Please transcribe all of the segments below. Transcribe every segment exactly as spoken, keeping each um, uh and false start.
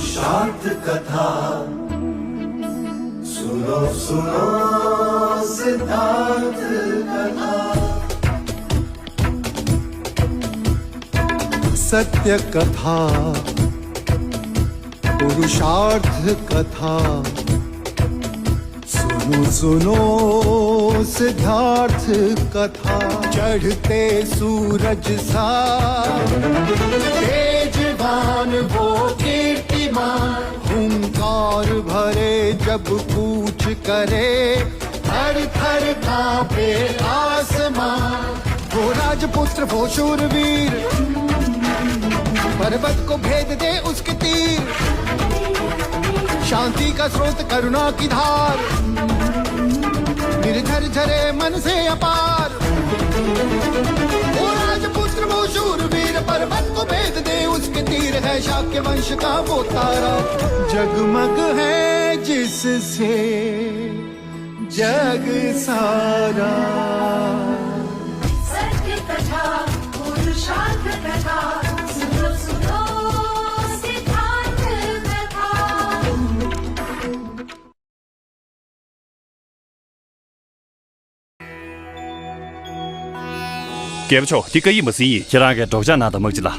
शार्थ कथा सुनो सुनो सिद्धार्थ कथा। सत्य कथा पुरुषार्थ कथा। सुनो सुनो सिद्धार्थ कथा। चढ़ते सूरज सा तेजवान वो कीर्तिमान। हुंकार भरे जब कूच करे थर थर कांपे आसमान। वो राजपुत्र वो शूरवीर पर्वत को भेद दे उसके तीर। शांति का स्रोत करुणा की धार। निर्झर झरे मन से अपार। वो राजपुत्र वो शूरवीर पर्वत को भेद दे उसके तीर। है शाक्य वंश का वो तारा जगमग है जिससे जग सारा। सत्य कथा पुरुषार्थ कथा सुनो सुनो सिद्धार्थ कथा। རྒྱལ་པོ་མཆོག་འདི་བཀའ་ཡིག་མ་ཟིན་ཡིན། ཁྱེད་རང་གིས་སྒྲོག་སྦྱང་གནང་དང་དམག་སྤྱི་ལགས།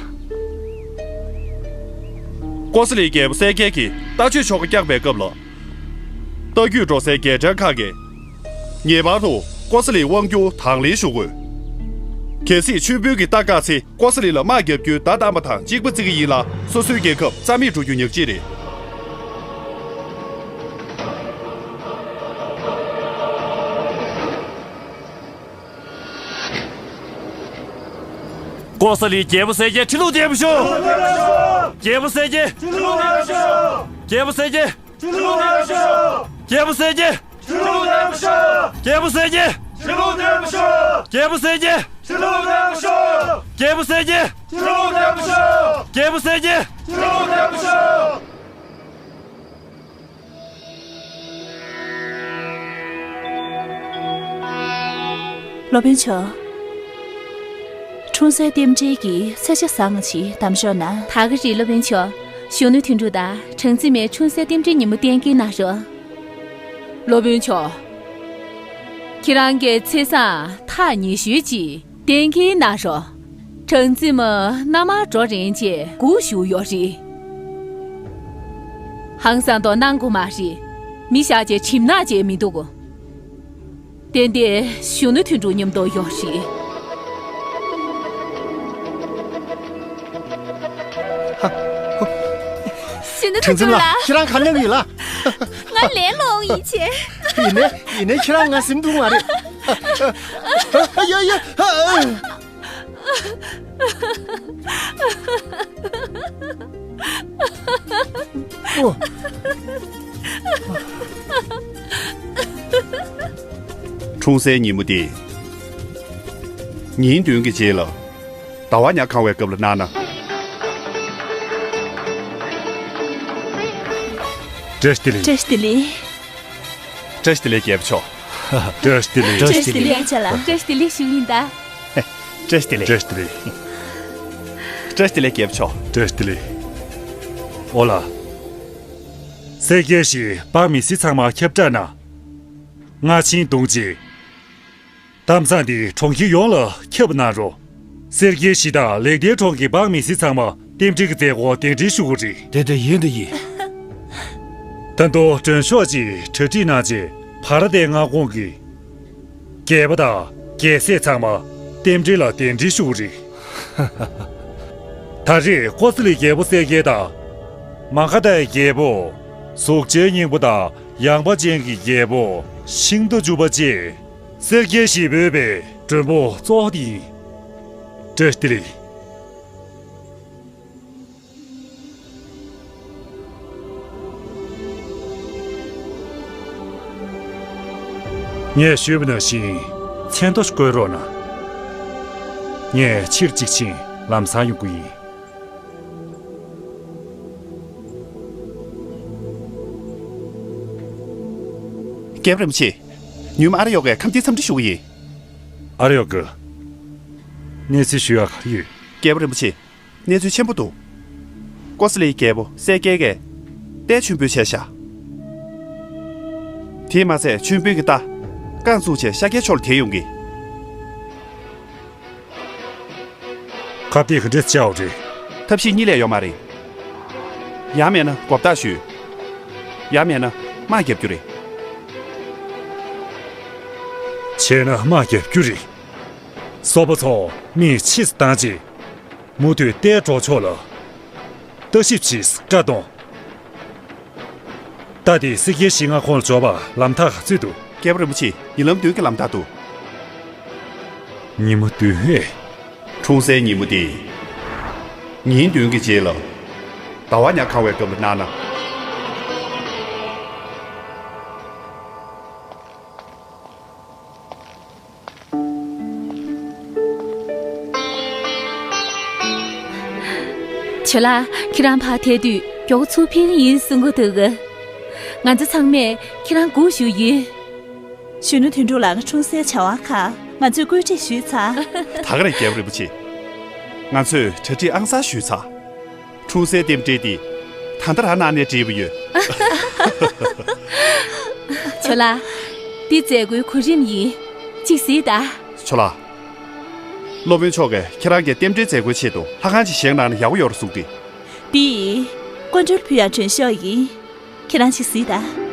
ཀོ་ས་ལི་རྒྱལ་པོ་གསལ་རྒྱལ་གྱིས་ལྟ་སྤྱོད་ཆོ་ག་བསྐྱངས་པའི་སྐབས་ལ། རྟ་རྒྱུད་འགྲོ་སའི་རྒྱལ་ཕྲན་ཁག་གིས་ངེས་པར་དུ་ཀོ་ས་ལིའི་དབང་སྒྱུར་དང་ལེན་ཞུ་དགོས། གལ་སྲིད་མཆོད་འབུལ་གྱི་རྟ་བཀག་ཚེ་ཀོ་ས་ལི་ལ་དམག་བརྒྱབ་རྒྱུའི་བརྡ་བཏང་པ་དང་གཅིག་པ་བརྩི་གི་ཡིན་ལ། སོ་སོའི་རྒྱལ་ཁབ་རྩ་མེད་འགྲོ་རྒྱུ་ཉག་གཅིག་རེད། ཀོ་ས་ལི་རྒྱལ་པོ་གསལ་རྒྱལ་ཁྲི་ལོ་བརྟན་པར་ཤོག་རྒྱལ་པོ་གསལ་རྒྱལ་ཁྲི་ལོ་བརྟན་པར་ཤོག་རྒྱལ་པོ་གསལ་རྒྱལ་ཁྲི་ལོ་བརྟན་པར་ཤོག་རྒྱལ་པོ་གསལ་རྒྱལ་ཁྲི་ལོ་བརྟན་པར་ཤོག་རྒྱལ་པོ་གསལ་རྒྱལ་ཁྲི་ལོ་བརྟན་པར་ཤོག་རྒྱལ་པོ་གསལ་རྒྱལ་ཁྲི་ལོ་བརྟན་པར་ཤོག་རྒྱལ་པོ་གསལ་རྒྱལ་ཁྲི་ལོ་བརྟན་པར་ཤོག་རྒྱལ་པོ་གསལ་རྒྱལ་ཁྲི་ལོ་བརྟན་པར་ཤོག་སློབ་དཔོན་མཆོག་འཁྲུངས་སའི་རྟེན་འབྲེལ་གྱི་ཚེས་ཆ་བཟང་ང་ཞིག་གདམ་ཤོག་ན། ད་ག་རེད་སློབ་དཔོན་མཆོག་གཞོན་ནུ་དོན་གྲུབ་དང་སྦྲང་རྩི་མའི་འཁྲུངས་སའི་རྟེན་འབྲེལ་ཉིན་མོ་གཏན་འཁེལ་གནང་རོགས། སློབ་དཔོན་མཆོག་ཁྱེད་རང་གི་ཚེས་བཟང་ཐག་ཉེ་ཤོས་ཅིག་གཏན་འཁེལ་གནང་རོགས། སྦྲང་རྩི་མ་མནའ་མར་འགྲོ་རན་ཆེད་སྒུག་བཞུགས་ཡོད་རེད། ཧང་སང་དོ་གནང་དགོས་མ་རེད། མི་བཞག་ཆེད་གྲིབ་ནག་ཅེས་མི་འདུག་གོ། ཏན་ཏན་གཞོན་ནུ་དོན་གྲུབ་མཉམ་དུ་ཡོད་རེད། གཞོན་ནུ་དོན་གྲུབ་ལགས། ཁྱེད་རང་ག་ནས་ཡིན་ལ། ང་ལས་སློང་ཡིན་ཆེ། ཡིན་ནའི་ཡིན་ནའི་ཁྱེད་རང་ང་སེམས་སྡུག་མ་རེད། ཡ་ཡ། ཨོ། འཁྲུངས་སའི་ཉིན་མོ་དེ། ཉིན་བདུན་གྱི་རྗེས་ལ། ཟླ་བ་ཉ་གང་བའི་སྐབས་ལ་གནང་ན། བཀྲ་ཤིས་བདེ་ལེགས། བཀྲ་ཤིས་བདེ་ལེགས། བཀྲ་ཤིས་བདེ་ལེགས་རྒྱལ་པོ་མཆོག་བཀྲ་ཤིས་བདེ་ལེགས། བཀྲ་ཤིས་བདེ་ལེགས་ཡ་ཆ་ལ། བཀྲ་ཤིས་བདེ་ལེགས་ཞུ་ཡིན་ད། བཀྲ་ཤིས་བདེ་ལེགས། བཀྲ་ཤིས་བདེ་ལེགས། བཀྲ་ཤིས་བདེ་ལེགས་རྒྱལ་པོ་མཆོག་བཀྲ་ཤིས་བདེ་ལེགས། ཨོ་ལ། གསལ་རྒྱལ་ཞིག་འབངས་མི་སེར་ཚང་མ་ཁྱབ་བསྒྲགས་གནང་། ང་ཆིང་དུང་ཅིག་གཏམ་བཟང་འདི་གྲོང་ཁྱེར་ཡོངས་ལ་ཁྱབ་གནང་རོགས། གསེར་རྒྱལ་གཞིས་དང་ལེགས་ལྡན་གྲོང་གི་འབངས་མི་སེར་ཚང་མ་རྟེན་འབྲེལ་གྱི་མཛད་སྒོར་གདན་འདྲེན་ཞུ་དགོས་རེད། དེ་འདྲ་ཡིན་དེ་ཡིན། ད་དུང་མགྲོན་ཤོག་ཅིག་གྲ་སྒྲིག་གནང་རྗེས་བྷ་ར་ཏའི་མངའ་ཁོངས་ཀྱི་རྒྱལ་པོ་དང་རྒྱལ་སྲས་ཚང་མ་རྟེན་འབྲེལ་ལ་གདན་འདྲེན་ཞུ་དགོས་རེད། ད་རེས་ཀོ་ས་ལི་རྒྱལ་པོ་གསལ་རྒྱལ་དང་། མ་ག་དྷའི་རྒྱལ་པོ། གཟུགས་ཅན་སྙིང་པོ་དང་ཡངས་པ་ཅན་གྱི་རྒྱལ་པོ་ཤིང་རྟ་བཅུ་པ་བཅས། གསེར་རྒྱལ་ཞེས་འབོད་པའི་མགྲོན་པོ་གཙོ་བོ་དེ་ཡིན། བཀྲ་ཤིས་བདེ་ལེགས། ངས་ཞུས་པ་ནང་བཞིན་མཚན་ཐོ་བཀོད་རོགས་གནང་། ངས་ཕྱིར་གཅིག་ཕྱིན་ལམ་སང་ཡོང་གི་ཡིན། རྒྱལ་པོ་རིན་པོ་ཆེ། ཉིན་མོ་ཨ་རི་ཡོ་གའི་ཁམས་སྡེའི་འཚམས་འདྲི་ཞུ་གི་ཡིན། ཨ་རི་ཡོ་ག་གནས་ཚུལ་ཞུ་ཡག་ག་རེ་ཡོད། རྒྱལ་པོ་རིན་པོ་ཆེ། གནས་ཚུལ་ཆེན་པོ་འདུག་ཀོ་ས་ལིའི་རྒྱལ་པོ་གསལ་རྒྱལ་གྱིས་ རྟའི་མཆོད་འབུལ་བྱས་ཤག་དེས་མ་ཚད་མཆོད་འབུལ་གྱི་རྟ་རྐང་བཙུགས་བྱས་ཤཱཀྱའི་ཕྱོགས་ལ་དེད་ཡོང་གི། ཁ་གཏད་ག་འདྲས་བཅའ་བ་རེད། ཐབས་ཤེས་གཉིས་ལས་ཡོད་མ་རེད། ཡང་མེད་ན་མགོ་བཏགས་ཞུས། ཡང་མེད་ན་དམག་རྒྱབ་རྒྱུ་རེད། བྱས་ན་དམག་རྒྱབ་རྒྱུ་རེད། སོ་པ་ཚོ་མིས་ཕྱིས་བཏང་རྗེས། མུ་མཐུད་རྟའི་གྲོགས་མཆོག་ལ་ལྟ་ཞིབ་བྱེད་བཀའ་གཏོང་། རྟ་དེ་སེར་སྐྱའི་གཞི་མངའ་ཁོངས་ལ་འབྱོར་བར་ལམ་ཐག་ག་ཚོད་འདུག་རྒྱལ་པོ་རིན་པོ་ཆེ། ཉིན་ལམ་བདུན་གྱི་ལམ་ཐག་འདུག་ཉིན་མོ་བདུན་ཨེ། འཁྲུངས་སའི་ཉིན་མོ་དེ། ཉིན་བདུན་གྱི་རྗེས་ལ། ཟླ་བ་ཉ་གང་བའི་སྐབས་ལ་གནང་ན། ཇོ་ལགས། ཁྱེད་རང་ཕར་ཐད་དུས་མགྱོགས་པོ་ཚུར་ཕེབས་ཀྱི་ཡིན་གསུང་གི་འདུག་ང་ཚོ་ཚང་མས་ཁྱེད་རང་སྒུག་བཞུགས་ཡོད། གཞོན་ནུ་དོན་གྲུབ་ལགས་ཀྱི་འཁྲུངས་སའི་བྱ་བ་ཁག་ང་ཚོས་བཀོད་སྒྲིག་ཞུས་ཚར། ད་ག་རེད་རྒྱལ་པོ་རིན་པོ་ཆེ། ང་ཚོས་གྲ་སྒྲིག་ཨང་གསར་ཞུས་ཚར། འཁྲུངས་སའི་རྟེན་འབྲེལ་འདི་ད་ལྟ་རང་གནང་ནས་བྲིས་པ་ཡོད། ཇོ་ལགས། འདི་མཛད་སྒོའི་གོ་རིམ་ཡིན། ཅིག་གཟིགས་དང་། ཇོ་ལགས། སློབ་དཔོན་མཆོག་གིས་ཁྱེད་རང་གི་རྟེན་འབྲེལ་མཛད་སྒོའི་ཆེད་དུ་ལྷ་ཁང་ཅིག་བཞེངས་གནང་ན་ཡག་པོ་ཡོད་རེད་གསུངས་ཏེ། འདི་ཀོན་ཀྲོལ་ཕུ་ཡང་དྲན་ཤོག་ཡིན། ཁྱེད་རང་ཅིག་གཟིགས་དང་།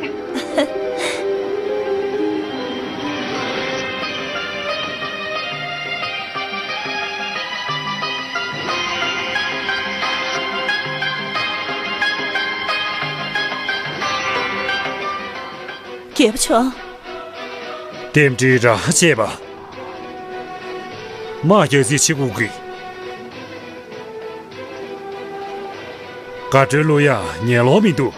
རྒྱལ་པོ་མཆོག་རྟེན་འབྲེལ་རང་བཅད་པ། དམག་རྒྱག་རྩིས་བྱེད་དགོས་ཀྱི། དགའ་སྤྲོའི་གླུ་དབྱངས་ཉན་ལོང་མི་འདུག་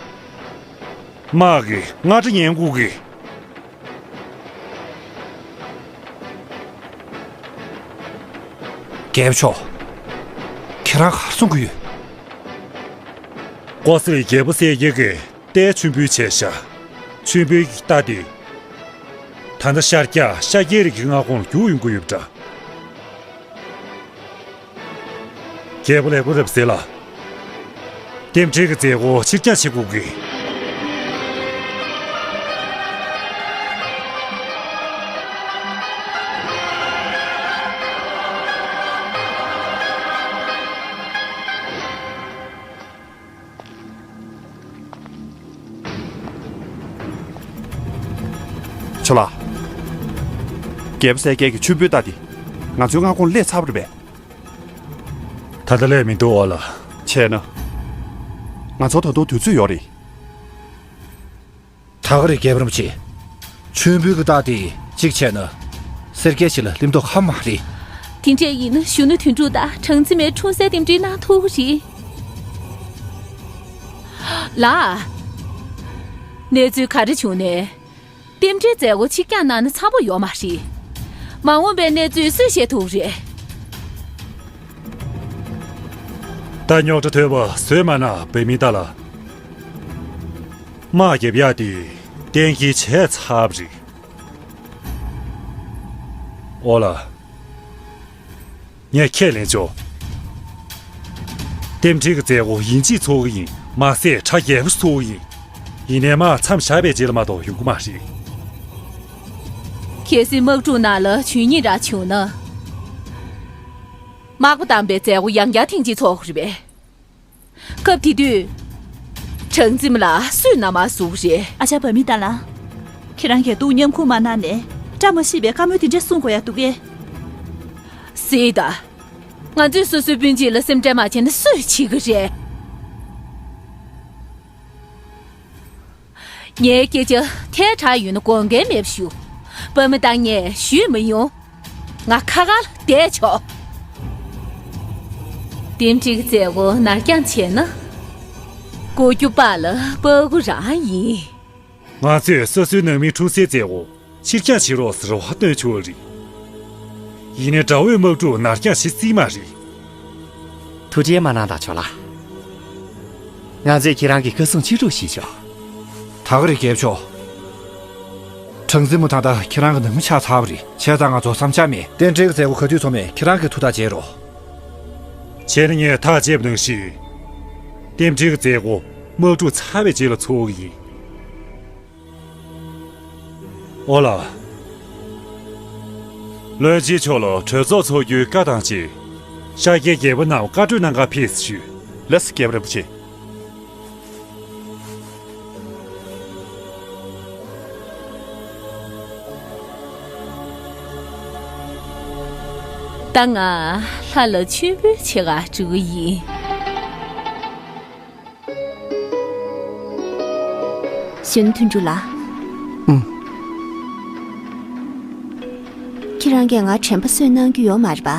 དམག་གི་རྔ་སྒྲ་ཉན་དགོས་ཀྱི། རྒྱལ་པོ་མཆོག་ཁྱེད་རང་ག་རེ་གསུང་གི་ཡོད། ཀོ་སི་རི་རྒྱལ་པོ་གསལ་རྒྱལ་གྱིས་རྟའི་མཆོད་འབུལ་བྱས་ཤག་མཆོད་འབུལ་གྱི་རྟ་དེ། ད་ལྟ་ཤར་རྒྱག་ཤར་རྒྱལ་རིགས་ཀྱི་མངའ་ཁོངས་ལ་རྒྱུགས་ཡོང་གི་ཡོད་པ་འདྲ། རྒྱལ་པོ་ལེགས་པོ་རབ་ཟེར་ལ། རྟེན་འབྲེལ་གྱི་མཛད་སྒོ་ཕྱིར་འགྱངས་བྱེད་དགོས་ཀྱི། ཇོ་ལགས། རྒྱལ་པོ་གསལ་རྒྱལ་གྱི་མཆོད་འབུལ་རྟ་དེ་ང་ཚོའི་མངའ་ཁོངས་སླེབས་ཚར་བ་རེད་པས། ད་ལྟ་སླེབས་མི་འདུག་ཨོ་ལ། བྱས་ན། ང་ཚོར་ད་དུང་དུས་ཚོད་ཡོད་རེད། ད་ག་རེད་རྒྱལ་པོ་རིན་པོ་ཆེ། མཆོད་འབུལ་གྱི་རྟ་དེ་གཅིག་བྱས་ན། སེར་སྐྱའི་གཞི་ལ་སླེབས་མདོག་ཁ་པོ་མ་རེད། དེ་འདྲས་ཡིན་ན་གཞོན་ནུ་དོན་གྲུབ་དང་གྲངས་འཛིན་མའི་འཁྲུངས་སའི་རྟེན་འབྲེལ་གནང་ཐུབ་ཀྱི་རེད། ལགས། གནས་ཚུལ་ག་རེ་བྱུང་ནས། རྟེན་འབྲེལ་མཛད་སྒོ་ཕྱིར་འགྱངས་གནང་ན་འཚམ་པོ་ཡོད་མ་རེད། མ་འོངས་པའི་གནས་ཚུལ་སུས་ཤེས་ཐུབ་རེད། ད་རྙོག་དྲ་ཐོན་པ་བཟོས་མ་གནང་བའི་མི་དག་ལ། དམག་རྒྱབ་ཡག་དེ་གཏན་འཁེལ་བྱས་ཚར་བ་རེད། ཨོ་ལ། ངས་ཁས་ལེན་ཆོག་རྟེན་འབྲེལ་གྱི་མཛད་སྒོ་ཡིན་གཅིག་ཚོགས་ཀྱི་ཡིན་མ་ཟད་གྲ་རྒྱས་པོ་ཚོགས་ཀྱི་ཡིན། ཡིན་ནའི་དམག་མཚམས་བཞག་པའི་རྗེས་ལ་མ་གཏོགས་ཡོང་གི་མ་རེད། གལ་སྲིད་དམག་འཁྲུག་ནང་ལ་ཇུས་ཉེས་རག་བྱུང་ན། དམག་པ་བཏང་པའི་མཛད་སྒོ་ཡང་བསྐྱར་ཐེངས་གཅིག་ཚོགས་དགོས་རེད་པས། སྐབས་དེ་དུས། གྲངས་འཛིན་མ་ལ་སུས་མནའ་མ་བཟོ་གི་རེད། ཨ་ཅག་བ་མི་ཏཱ་ལ། ཁྱེད་རང་གིས་འདུག་མཉམ་ཁུག་མ་གནང་ནས་བཀྲ་མ་ཤིས་པའི་བཀའ་མོལ་དེ་འདྲ་གསུང་དགོས་ཡ་འདུག་གས། སྲིད་ད། ང་ཚོས་སོ་སོའི་སྤུན་མཆེད་ལ་སེམས་ཁྲལ་མ་བྱས་ན་སུས་བྱེད་གི་རེད། ངའི་སྐད་ཆ་ཐལ་དྲགས་ཡོད་ན་དགོངས་འགལ་མེད་པ་ཞུ། བ་མི་ཏཱ་ངས་ཞུས་མི་ཡོང་། ང་ཁ་ཁ་ལ་བསྡད་ཆོག་རྟེན་འབྲེལ་གྱི་མཛད་སྒོ་ནར་འགྱངས་བྱས་ན། སྒོ་རྒྱུ་པགས་ལ་པགས་ཀོ་རང་ཡིན། ང་ཚོས་སོ་སོའི་ནང་མིའི་འཁྲུངས་སའི་མཛད་སྒོ་ཕྱིར་འགྱངས་བྱེད་རོགས་ཟེར་རེ་བ་བཏོན་ཆོག་རེད། ཡིན་ནའི་དགྲ་བོས་དམག་འཁྲུག་ནར་འགྱངས་བྱེད་སྲིད་མ་རེད། ཐུགས་ཁྲལ་མ་གནང་དང་ཇོ་ལགས། ང་ཚོས་ཁྱེད་རང་གི་བཀའ་གསུང་ཕྱིར་སྒྲུག་ཞུས་ཆོག་ད་ག་རེད་རྒྱལ་པོ་མཆོག་གྲངས་འཛིན་མོ་ད་ལྟ་ཁྱེད་རང་གི་ནང་མི་ཆགས་ཚར་བ་རེད། བྱས་ཙང་ང་ཚོ་བསམ་འཆར་མེད། རྟེན་འབྲེལ་གྱི་མཛད་སྒོ་ག་དུས་ཚོགས་མེད་ཁྱེད་རང་གིས་ཐུགས་ཐག་བཅད་རོགས། བྱས་ན་ངས་ཐག་བཅད་པ་ནང་བཞིན། རྟེན་འབྲེལ་གྱི་མཛད་སྒོ་ དམག་འཁྲུག་ཚར་བའི་རྗེས་ལ་འཚོགས་ཀྱི་ཡིན། ཨོ་ལགས། ལྷོ་རྗེ་མཆོག་ལ་གྲོས་ཚོགས་འཚོགས་རྒྱུའི་བཀའ་དང་བཅས། ཤཱཀྱའི་རྒྱལ་པོ་རྣམས་བཀའ་གྲོས་གནང་གར་ཕེབས་སུ་ཞུ། ལགས་སོ། རྒྱལ་པོ་རིན་པོ་ཆེ། ད་ང་ལྷ་ལ་མཆོད་འབུལ་བྱེད་གར་འགྲོ་གི་ཡིན། གཞོན་ནུ་དོན་གྲུབ་ལགས། ཨུམ། ཁྱེད་རང་གིས་ང་དྲན་པ་གསོས་གནང་རྒྱུ་ཡོད་མ་རེད་པ།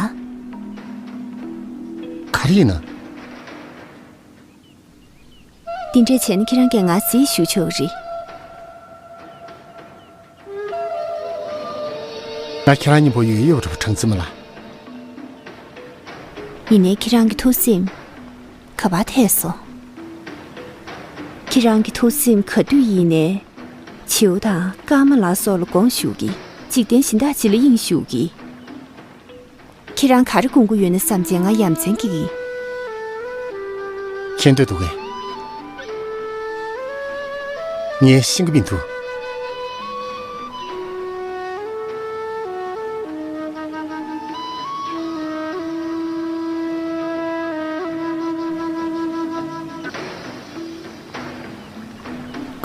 ག་རེ་ཡིན་ན། འདི་འདྲས་བྱས་ན་ཁྱེད་རང་གིས་ང་གཟིགས་ཞུ་ཆོག་གི་རེད། ང་ཁྱེད་རང་མཉམ་པོ་ཡོད་ཡོད་རེད་པ། གྲངས་འཛིན་མ་ལགས། ཡིན་ནའི་ཁྱེད་རང་གི་ཐུགས་སེམས་ག་པར་ཐད་སོང་། ཁྱེད་རང་གི་ཐུགས་སེམས་ག་དུས་ཡིན་ནའི་བྱིའུ་དང་ཀརྨ་ལགས་སོགས་ལ་དགོངས་ཞུ་གི། འཇིག་རྟེན་གཞན་དག་ཅིག་ལ་དབྱིངས་ཞུགས་ཀྱིས། ཁྱེད་རང་ག་རེ་དགོངས་ཀྱི་ཡོད་ན་བསམ་བྱས་ང་ཡ་མཚན་སྐྱེ་གི་ཡིན། མཁྱེན་འདོད་འདུག་གས། ངས་ཤེས་ཀྱི་མི་འདུག།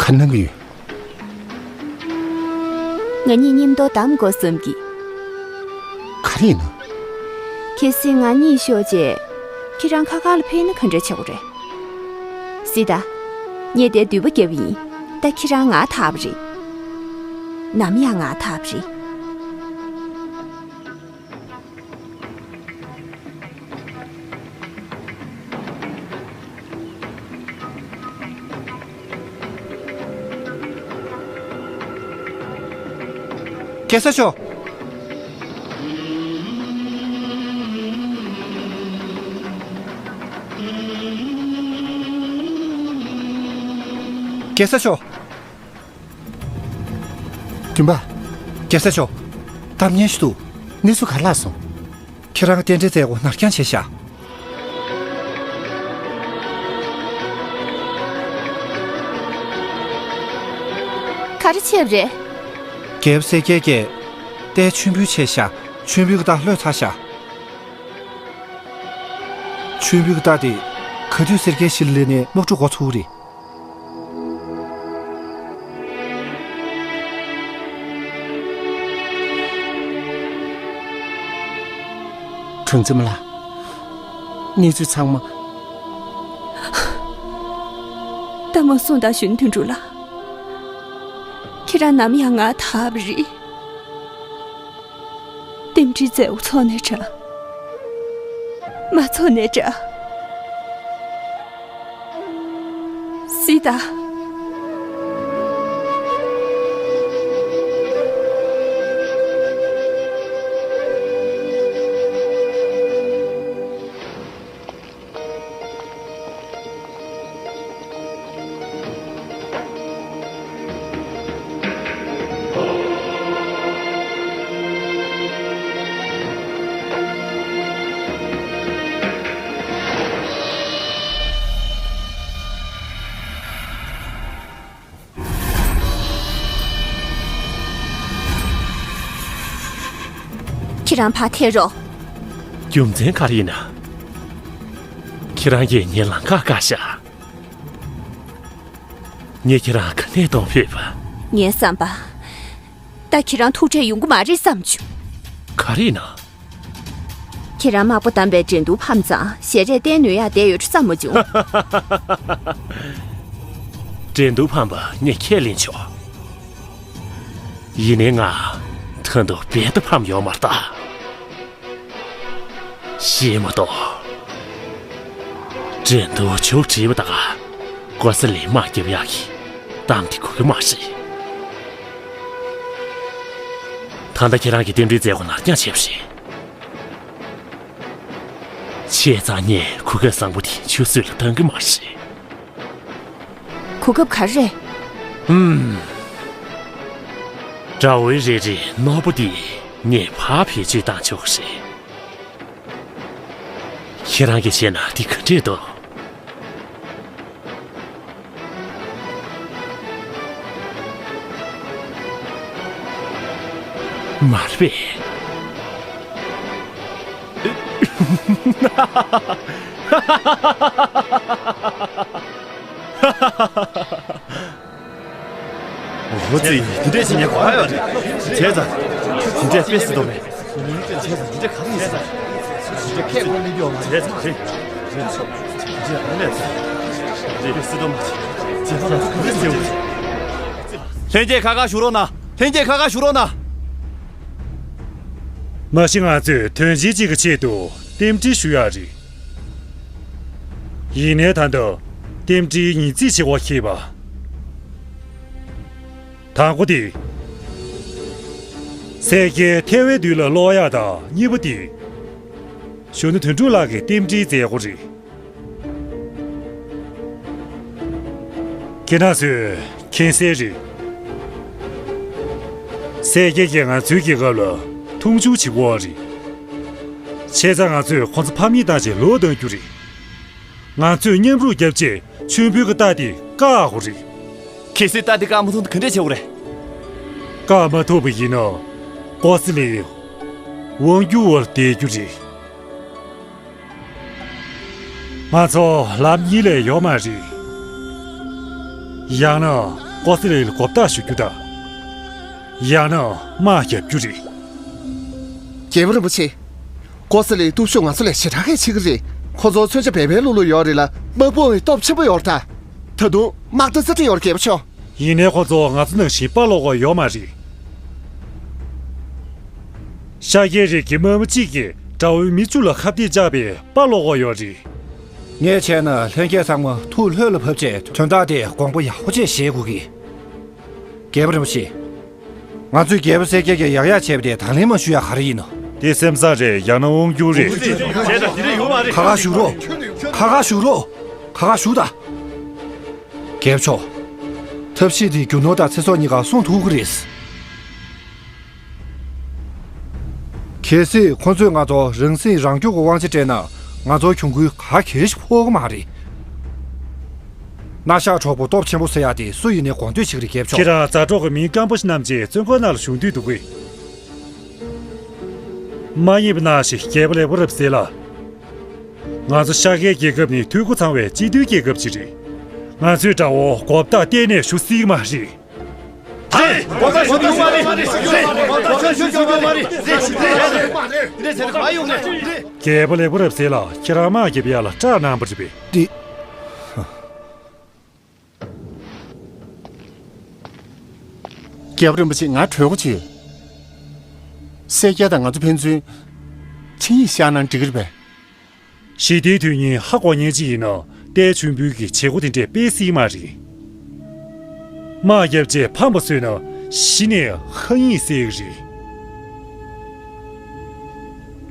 ག་གནང་གི་ཡོད། ང་གཉིས་མཉམ་དུ་གཏམ་དགོས་བསམ་གི། ག་རེ་ཡིན་ན། གལ་སྲིད་ང་གཉིད་ཤོར་རྗེས་ཁྱེད་རང་ཁ་ཁ་ལ་ཕེབས་ན་ག་འདྲ་བྱེད་དགོས་རེད། གཟིགས་དང་། ངས་དེར་མདུད་པ་བརྒྱབ་པ་ཡིན། ད་ཁྱེད་རང་ང་ཐར་བ་རེད། ནམ་ཡང་ང་ཐར་བ་རེད། གེ་སར་མཆོག། གེ་སར་མཆོག། སྤྲིན་པ། གེ་སར་མཆོག། གཏམ་ངན་ཞིག་འདུག། གནས་ཚུལ་ག་རེ་ལྷག་སོང་། ཁྱེད་རང་གི་རྟེན་འབྲེལ་མཛད་སྒོ་ནར་འགྱངས་བྱས་ཤག། ག་རེ་བྱས་པ་རེད། རྒྱལ་པོ་གསལ་རྒྱལ་གྱིས་རྟའི་མཆོད་འབུལ་བྱས་ཤག། མཆོད་འབུལ་གྱི་རྟགས་ལྷོད་ཚར་ཤག། མཆོད་འབུལ་གྱི་རྟགས་དེ་ག་དུས་གསལ་རྒྱལ་གཞི་ལ་སླེབས་ནས་དམག་འཁྲུག་འགོ་ཚུགས་རེད། གྲངས་འཛིན་མ་ལགས། གནས་ཚུལ་ཚང་མ། ད་མ་གསུངས་དང་། གཞོན་ནུ་དོན་གྲུབ་ལགས། ཁྱེད་རང་ནམ་ཡང་ང་ཐར་བ་རེད། རྟེན་འབྲེལ་མཛད་སྒོ་ཚོགས་ནའི་འདྲ། མ་ཚོགས་ནའི་འདྲ། གཟིགས་དང་། ཁྱེད་རང་ཕར་ཐད་རོགས། རྒྱུ་མཚན་ག་རེ་ཡིན་ན། ཁྱེད་རང་གིས་ངའི་ལམ་ཁ་བཀག་ཤག། ངས་ཁྱེད་རང་ག་ནས་གཏོང་ཕོད་པ། ངའི་བསམ་པ། ད་ཁྱེད་རང་ཐུགས་ཁྲལ་ཡོང་གི་མ་རེད་བསམ་བྱུང་། ག་རེ་ཡིན་ན། ཁྱེད་རང་དམག་པ་བདམས་པའི་འགྲན་བསྡུར་ཕམ་ཙང་ཞལ་རས་བསྟན་ནུས་ཡག་བསྡད་ཡོད་འགྲོ་བསམ་མ་བྱུང་། འགྲན་བསྡུར་ཕམ་པ་ངས་ཁས་ལེན་ཆོག། ཡིན་ནའི་ང་ད་དུང་རྦད་དེ་ཕམ་ཡོད་མ་རེད་ད། ཤེས་མ་གཏོགས། འགྲན་བསྡུར་མཇུག་བསྒྲིལ་བ་དང་། ཀོ་ས་ལིས་དམག་རྒྱབ་ཡག་གི་གཏམ་དེ་གོ་གི་མ་རེད། ད་ལྟ་ཁྱེད་རང་གིས་རྟེན་འབྲེལ་མཛད་སྒོ་ནར་འགྱངས་བྱས་པ་རེད། བྱས་ཙང་ངས་གོ་སྐབས་བཟང་པོ་དེ་ཆུད་ཟོས་ལ་གཏང་གི་མ་རེད། གོ་སྐབས་ག་རེ་རེད། ཧུམ། དགྲ་བོའི་རེ་རེ་ནོར་བུ་འདི་ངས་ཕར་བེད་སྤྱོད་བཏང་ཆོག་གི་རེད། ཁྱེད་རང་གིས་བྱས་ན་འདི་ག་འདྲས་འདུག། མ་རེད་པས། འོ་ཙི། དེ་འདྲས་བྱེད་ཉན་གོ་ཡོད་རེད། བྱས་ཙང་། དེ་འདྲས་དཔེ་སྲིད་དོ་མེད། བྱས་ཙང་དེ་འདྲས་ག་རེ་ཡིན་ཟེར། བྱས་ཙང་དེ་འདྲས་དཔེ་སྲིད་དོ་མེད། བྱས་ཙང་དེ་འདྲས་དཔེ་སྲིད་དོ་མེད། བྱས་ཙང་ང་ཚོ་ག་རེ་བྱེད་དགོས། ལྷན་རྒྱས་ཁ་ཁ་བཞུགས་རོགས་གནང་། ལྷན་རྒྱས་ཁ་ཁ་བཞུགས་རོགས་གནང་། མ་གཞི་ང་ཚོས་དོན་ཆེན་གཅིག་གི་ཆེད་དུ་རྟེན་འབྲེལ་ཞུ་ཡག་རེད། ཡིན་ནའི་ད་ལྟ་རྟེན་འབྲེལ་ཉིས་བརྩེགས་བྱེད་དགོས་ཁེལ་བ། དང་པོ་དེ། སེར་སྐྱའི་ཐལ་བའི་མདུན་ལ་སློག་ཡག་དང་། གཉིས་པ་དེ། གཞོན་ནུ་དོན་གྲུབ་ལགས་ཀྱི་རྟེན་འབྲེལ་མཛད་སྒོ་རེད། ཁྱེད་རང་ཚོས་མཁྱེན་གསལ་རེད། སེར་སྐྱ་གིས་ང་ཚོའི་རྒྱལ་ཁབ་ལ་མཐོང་ཆུང་བྱེད་ཀྱི་ཡོད་རེད། བྱས་ཙང་ང་ཚོས་ཁོ་ཚོ་ཕམ་ཉེས་བཏང་བྱས་ལོག་གཏང་རྒྱུ་རེད། ང་ཚོས་མཉམ་རུབ་བརྒྱབ་བྱས་མཆོད་འབུལ་གྱི་རྟགས་དེ་བཀག་དགོས་རེད། གལ་སྲིད་རྟགས་དེ་བཀག་མ་ཐུབ་ན་ག་འདྲས་བྱེད་དགོས་རེད། བཀག་མ་ཐུབ་པ་ཡིན་ན་ཀོ་སི་ལིན་དབང་སྒྱུར་བར་བསྡད་རྒྱུ་རེད། ང་ཚོ་ལམ་གཉིས་ལས་ཡོད་མ་རེད། ཡང་ན་ཀོ་སི་ལིན་ལ་མགོ་བཏགས་གཞུ་རྒྱུ་དང་། ཡང་ན་དམག་རྒྱག་རྒྱུ་རེད། རྒྱལ་པོ་རིན་པོ་ཆེ། ཀོ་སི་ལིན་སྟོབས་ཤུགས་ང་ཚོ་ལས་ཞེ་དྲག་གིས་ཆེ་གི་རེད། ཁོ་ཚོ་མཚོན་ཆ་བེ་བེ་ལུ་ལུ་ཡོད་རེད་ལ། དམག་དཔུང་ཡང་སྟོབས་ཆེན་པོ་ཡོད་རེད་ད། ད་དུང་དམག་སྡེ་རྩ་ཁྲིམས་ཡོད་རེད། རྒྱལ་པོ་མཆོག་ཡིན་ནའི་ཁོ་ཚོ་ང་ཚོ་ནང་བཞིན་དཔའ་ལོག་གི་ཡོད་མ་རེད། ཤཱཀྱའི་རིགས་ཀྱི་དམག་མི་གཅིག་གིས་དགྲ་བོའི་མི་བཅུ་ལ་ཁ་གཏད་བཅག་པས་དཔའ་ལོག་གི་ཡོད་རེད། ངས་བྱས་ན་ལྷན་རྒྱས་ཚང་མ་ཐུགས་ལྷོད་ལ་ཕབ་བྱས་དོན་དག་དེ་དགོངས་པ་ཡག་པོ་བྱས་བཞེས་དགོས་ཀྱི། རྒྱལ་པོ་རིན་པོ་ཆེ། ང་ཚོས་རྒྱལ་པོ་སེར་སྐྱ་གིས་ཡག་ཡག་བྱས་པ་དེ་དང་ལེན་མ་ཞུ་ཡག་ག་རེ་ཡིན་ནམ། དེ་སེམས་བཟང་རེད། ཡང་ན་དབང་སྒྱུར་རེད། ཁ་ཁ་བཞུགས་རོགས། ཁ་ཁ་བཞུགས་རོགས། ཁ་ཁ་བཞུགས་དང་། རྒྱལ་པོ་མཆོག་ཐབས་ཤེས་དེ་རྒྱུ་ནོར་དང་ཚེ་སྲོག་གཉིས་ཀ་སྲུང་ཐུབ་ཀྱི་རེད། གལ་སྲིད་ཁོ་ཚོས་ང་ཚོ་རང་སྲིད་རང་སྐྱོང་གི་དབང་ཆ་སྤྲད་ན། ང་ཚོར་གྱོང་གུན་ག་གེ་ཞིག་ཕོག་གི་མ་རེད། སྣ་ཤགས་གྲོགས་པོ་སྟོབས་ཆེན་པོ་ཟེར་ཡག་དེ་སུ་ཡིན་ནའི་དགོངས་དོན་ཞིག་རེད། རྒྱལ་པོ་མཆོག་ཁྱེད་རང་མཛའ་གྲོགས་ཀྱི་མི་སྐམ་པོ་ཞིག་བསྣམས་བྱས་བཙོན་ཁང་ནང་ལ་བཞུགས་འདོད་འདུག་གས། མ་ཡིན་པ་ནང་བཞིན་རྒྱལ་པོ་ལེགས་པོ་རབ་གསལ་ལགས། ང་ཚོ་ཤཱཀྱའི་རྒྱལ་ཁབ་ནི་འཐུས་སྒོ་ཚང་བའི་སྤྱི་མཐུན་རྒྱལ་ཁབ་ཅིག་རེད། ང་ཚོའི་དགྲ་བོ་མགོ་བཏགས་གཏན་ནས་གཞུ་སྲིད་མ་རེད། རེད། མགོ་བཏགས་གཞུ་ཡོང་མ་རེད། རེད། མགོ་བཏགས་གཞུ་ཡོང་མ་རེད། རེད། རེད། རེད། རེད། མ་ཡོང་ནས། རེད། རྒྱལ་པོ་ལེགས་པོ་རབ་གསལ་ལགས། ཁྱེད་རང་དམག་རྒྱབ་ཡག་ལ་སྐྲག་གནང་བ་རེད་པས། འདི། རྒྱལ་པོ་རིན་པོ་ཆེ། ང་གྲོས་འགོ་ཅིག་ཡོད། སེར་སྐྱ་དང་ང་ཚོ་ཕན་ཚུན་ཆིངས་ཡིག་བཞག་ན་འགྲིག་གི་རེད་པས། ཞི་བདེའི་དོན་སྙིང་ཧ་གོ་མཁན་ཅིག་ཡིན་ན་ལྟའི་མཆོད་འབུལ་གྱི་བྱེད་སྒོ་དེ་འདྲས་སྤེལ་སྲིད་མ་རེད། དམག་བརྒྱབ་རྗེས་ཕམ་པ་བཟོས་ན་གཞི་ནས་ཧ་ཡིན་ཟེར་གྱི་རེད།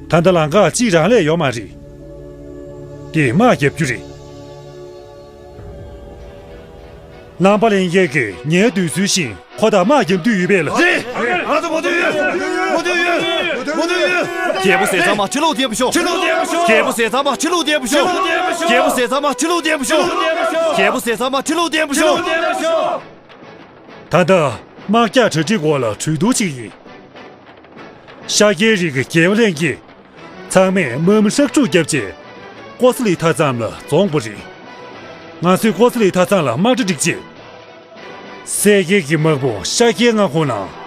ད་ལྟ་ལམ་ཁ་གཅིག་རང་ལས་ཡོད་མ་རེད། དེ་དམག་བརྒྱབ་རྒྱུ་རེད། རྣམ་པ་ལྷན་རྒྱས་ཀྱིས་ངའི་འདོད་ཚུལ་བཞིན་ཁོ་དང་དམག་རྒྱབ་འདོད་ཡོད་པས་ལགས། རེད། ང་ཚོ་གོ་འདོད་ཡོད། གོ་འདོད་ཡོད། གོ་འདོད་ཡོད། རྒྱལ་པོ་ཟས་གཙང་མ་ཁྲི་ལོ་བརྟན་པར་ཤོག་ཁྲི་ལོ་བརྟན་པར་ཤོག་རྒྱལ་པོ་ཟས་གཙང་མ་ཁྲི་ལོ་བརྟན་པར་ཤོག་རྒྱལ་པོ་ཟས་གཙང་མ་ཁྲི་ལོ་བརྟན་པར་ཤོག་རྒྱལ་པོ་ཟས་གཙང་མ་ཁྲི་ལོ་བརྟན་པར་ཤོག་ད་ལྟ་དམག་རྒྱགས་གྲ་སྒྲིག་འོག་ལ་གྲོས་བསྡུར་བྱེད་ཀྱི་ཡིན། ཤཱཀྱའི་རིགས་ཀྱི་རྒྱལ་བ་ལྷན་རྒྱས། ཚང་མས་དམག་མི་ཧྲག་སྒྲུག་བརྒྱབ་རྗེས། ཀོ་ས་ལི་མཐའ་མཚམས་ལ་འཛོམས་པ་རེད། ང་ཚོས་ཀོ་ས་ལི་མཐའ་མཚམས་ལ་དམག་གྲ་བསྒྲིགས་རྗེས། སེར་སྐྱའི་དམག་དཔུང་ཤཱཀྱའི་མངའ་ཁོངས་ནང་།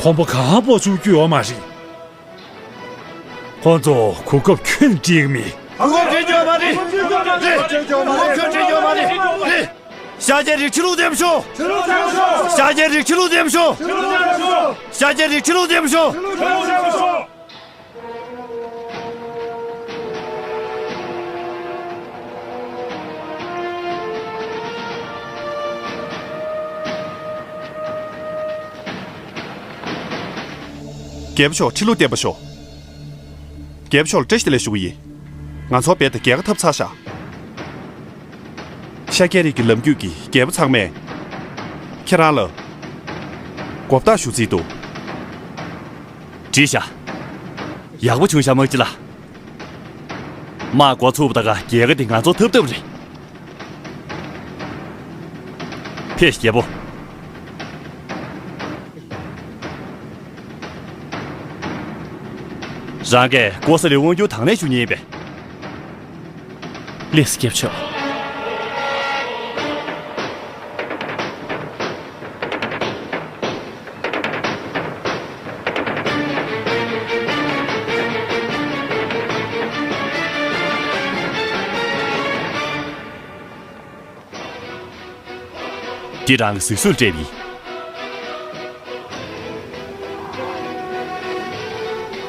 གོམ་པ་གང་སྤོ་བཅུག་རྒྱུ་ཡོད་མ་རེད། ཁོང་ཚོ་གོ་སྐབས་ཁྱོན་ནས་སྤྲད་ཀྱི་མེད། གོ་སྐབས་སྤྲད་རྒྱུ་ཡོད་མ་རེད། རེད། གོ་སྐབས་སྤྲད་རྒྱུ་ཡོད་མ་རེད། རེད། ཤཱཀྱའི་རིགས་ཁྲི་ལོ་བརྟན་པར་ཤོག་ཤཱཀྱའི་རིགས་ཁྲི་ལོ་བརྟན་པར་ཤོག་ཤཱཀྱའི་རིགས་ཁྲི་ལོ་བརྟན་པར་ཤོག་རྒྱལ་པོ་མཆོག་ཁྲི་ལོ་བརྟན་པར་ཤོག་རྒྱལ་པོ་མཆོག་ལ་བཀྲ་ཤིས་བདེ་ལེགས་ཞུ་གི་ཡིན། ང་ཚོ་རྦད་དེ་རྒྱལ་ཁ་ཐོབ་ཚར་ཤག་ཤཱཀྱའི་རིགས་ཀྱི་ལམ་རྒྱུད་ཀྱི་རྒྱལ་པོ་ཚང་མས་ཁྱེད་རང་ལ་མགོ་བཏགས་ཞུ་རྩིས་འདུག་བྲིས་ཤག་ཡག་པོ་བྱུང་ཤག་དམག་སྤྱི་ལགས། དམག་འགོ་ཚུགས་པ་དང་རྒྱལ་ཁ་དེ་ང་ཚོ་ཐོབ་ཐབས་རེད། ཕེབས་ཤིག་རྒྱལ་པོ། རང་གིས་ཀོ་ས་ལིར་དབང་སྒྱུར་དང་ལེན་ཞུ་མཁན་ཡིན་པས། ལགས་སོ་སྐྱབས་མཆོག་འདི་རང་གི་གཟིགས་སུ་སྤྲད་པ་ཡིན།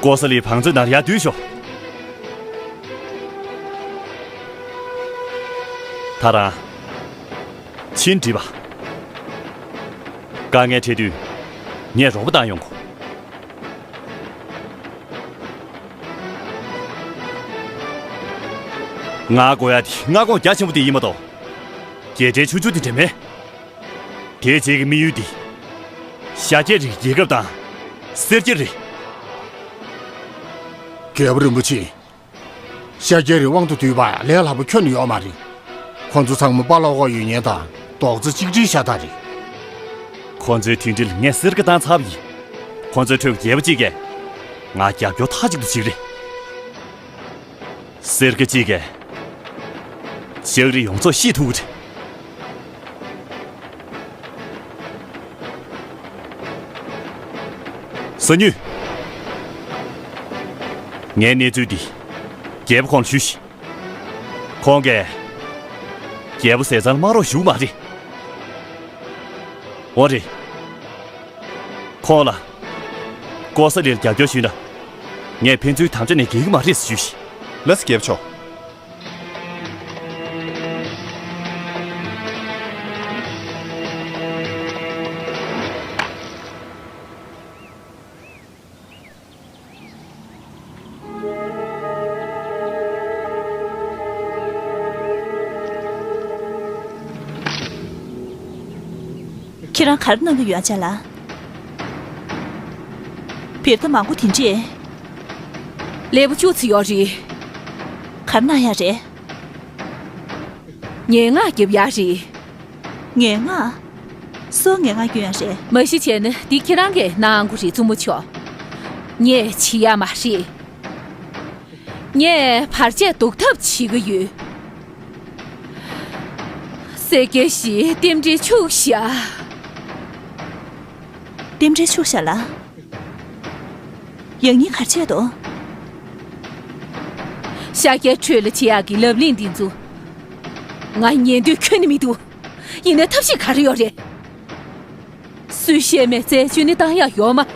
ཀོ་ས་ལི་བང་མཛོད་ནང་ཡར་འདུས་ཤོག་ད་རང་། ཕྱིན་འགྲིག་པ། དཀའ་ངལ་འཕྲད་དུས་ངས་རོགས་པ་བཏང་ཡོང་གོ། ང་དགོས་ཡ་དེ་མངའ་ཁོངས་རྒྱ་ཆེན་པོ་དེ་ཡིན་མ་གཏོགས། རྒྱལ་ཕྲན་ཆུང་ཆུང་དེ་འདྲ་མེད། དེའི་རྗེས་ཀྱི་དམིགས་ཡུལ་འདི། ཤཱཀྱ་རིའི་རྒྱལ་ཁབ་དང་། སེར་སྐྱ་རེད། རྒྱལ་པོ་རིན་པོ་ཆེ། ཤཱཀྱ་རིའི་དབང་དུ་བསྡུས་པ་ལས་སླ་པོ་ཁྱོན་ནས་ཡོད་མ་རེད། ཁོ་ཚོ་ཚང་མ་དཔའ་ལོག་ག་ཡོད་མཁན་དང་རྡོག་རྩ་གཅིག་སྒྲིལ་ཤ་སྟག་རེད། ཁོ་ཚོའི་མཐུན་སྒྲིལ་ངས་གསེར་ཁ་བཏང་ཚར་བ་ཡིན། ཁོ་ཚོའི་ཁྲོད་ཀྱི་རྒྱལ་པོ་གཅིག་གིས་ང་རྒྱབ་སྐྱོར་མཐའ་གཅིག་ཏུ་བྱེད་ཀྱི་རེད། སེར་སྐྱ་གཅིག་གིས་ལྕགས་རི་ཡོངས་རྫོགས་བཤིག་ཐུབ་ཀྱི་རེད། གསང་ཉུལ། ངའི་གནས་ཚུལ་འདི་རྒྱལ་པོ་ཁོང་ལ་ཞུས་ཤིག་ཁོང་གིས་རྒྱལ་པོ་ཟས་གཙང་ལ་དམའ་རོགས་ཞུ་གི་མ་རེད། འོ་རེད། ཁོང་ལ་ཀོ་ས་ལིར་རྒྱབ་སྐྱོར་ཞུས་ན། ངས་ཕན་ཚུན་དམ་བཅའ་ནས་འགལ་གྱི་མ་རེད་ཟེར་ཞུས་ཤིག་ལགས་སོ་རྒྱལ་པོ་མཆོག་ཁྱེད་རང་ག་རེ་གནང་གི་ཡོད་ཨ་ཅག་ལགས། བེར་ཐག་མང་པོ་དེ་འདྲས། ལེའུ་བཅུ་ཙམ་ཡོད་རེད། ག་རེ་གནང་ཡ་རེད། ངན་སྔགས་རྒྱབ་ཡ་རེད། ངན་སྔགས། སུའི་ངན་སྔགས་སྐྱོན་ཡ་རེད། མ་གཞི་བྱས་ན་འདི་ཁྱེད་རང་གིས་གནང་དགོས་རེད་བཙུན་མོ་མཆོག་ངས་བྱེད་ཡ་མ་རེད། ངས་བར་ཆད་ཟློག་ཐབས་བྱེད་ཀྱི་ཡོད། སེར་སྐྱ་ཞིག་རྟེན་འབྲེལ་འཆུག་བཞག་རྟེན་འབྲེལ་འཆུག་བཞག་ལ། ཡང་སྙིང་ག་རེ་བྱས་འདུག་ཤཱཀྱའི་ཁྲོད་ལ་བྱེད་ཡག་གི་ལབ་གླེང་འདི་ཚོ། ང་ཉན་འདོད་ཁྱོན་ནས་མི་འདུག་ཡིན་ནའི་ཐབས་ཤེས་ག་རེ་ཡོད་རེད། སུས་བཤད་མེད་རྩད་གཅོད་ནི་བཏང་ཡག་ཡོད་མ་རེད།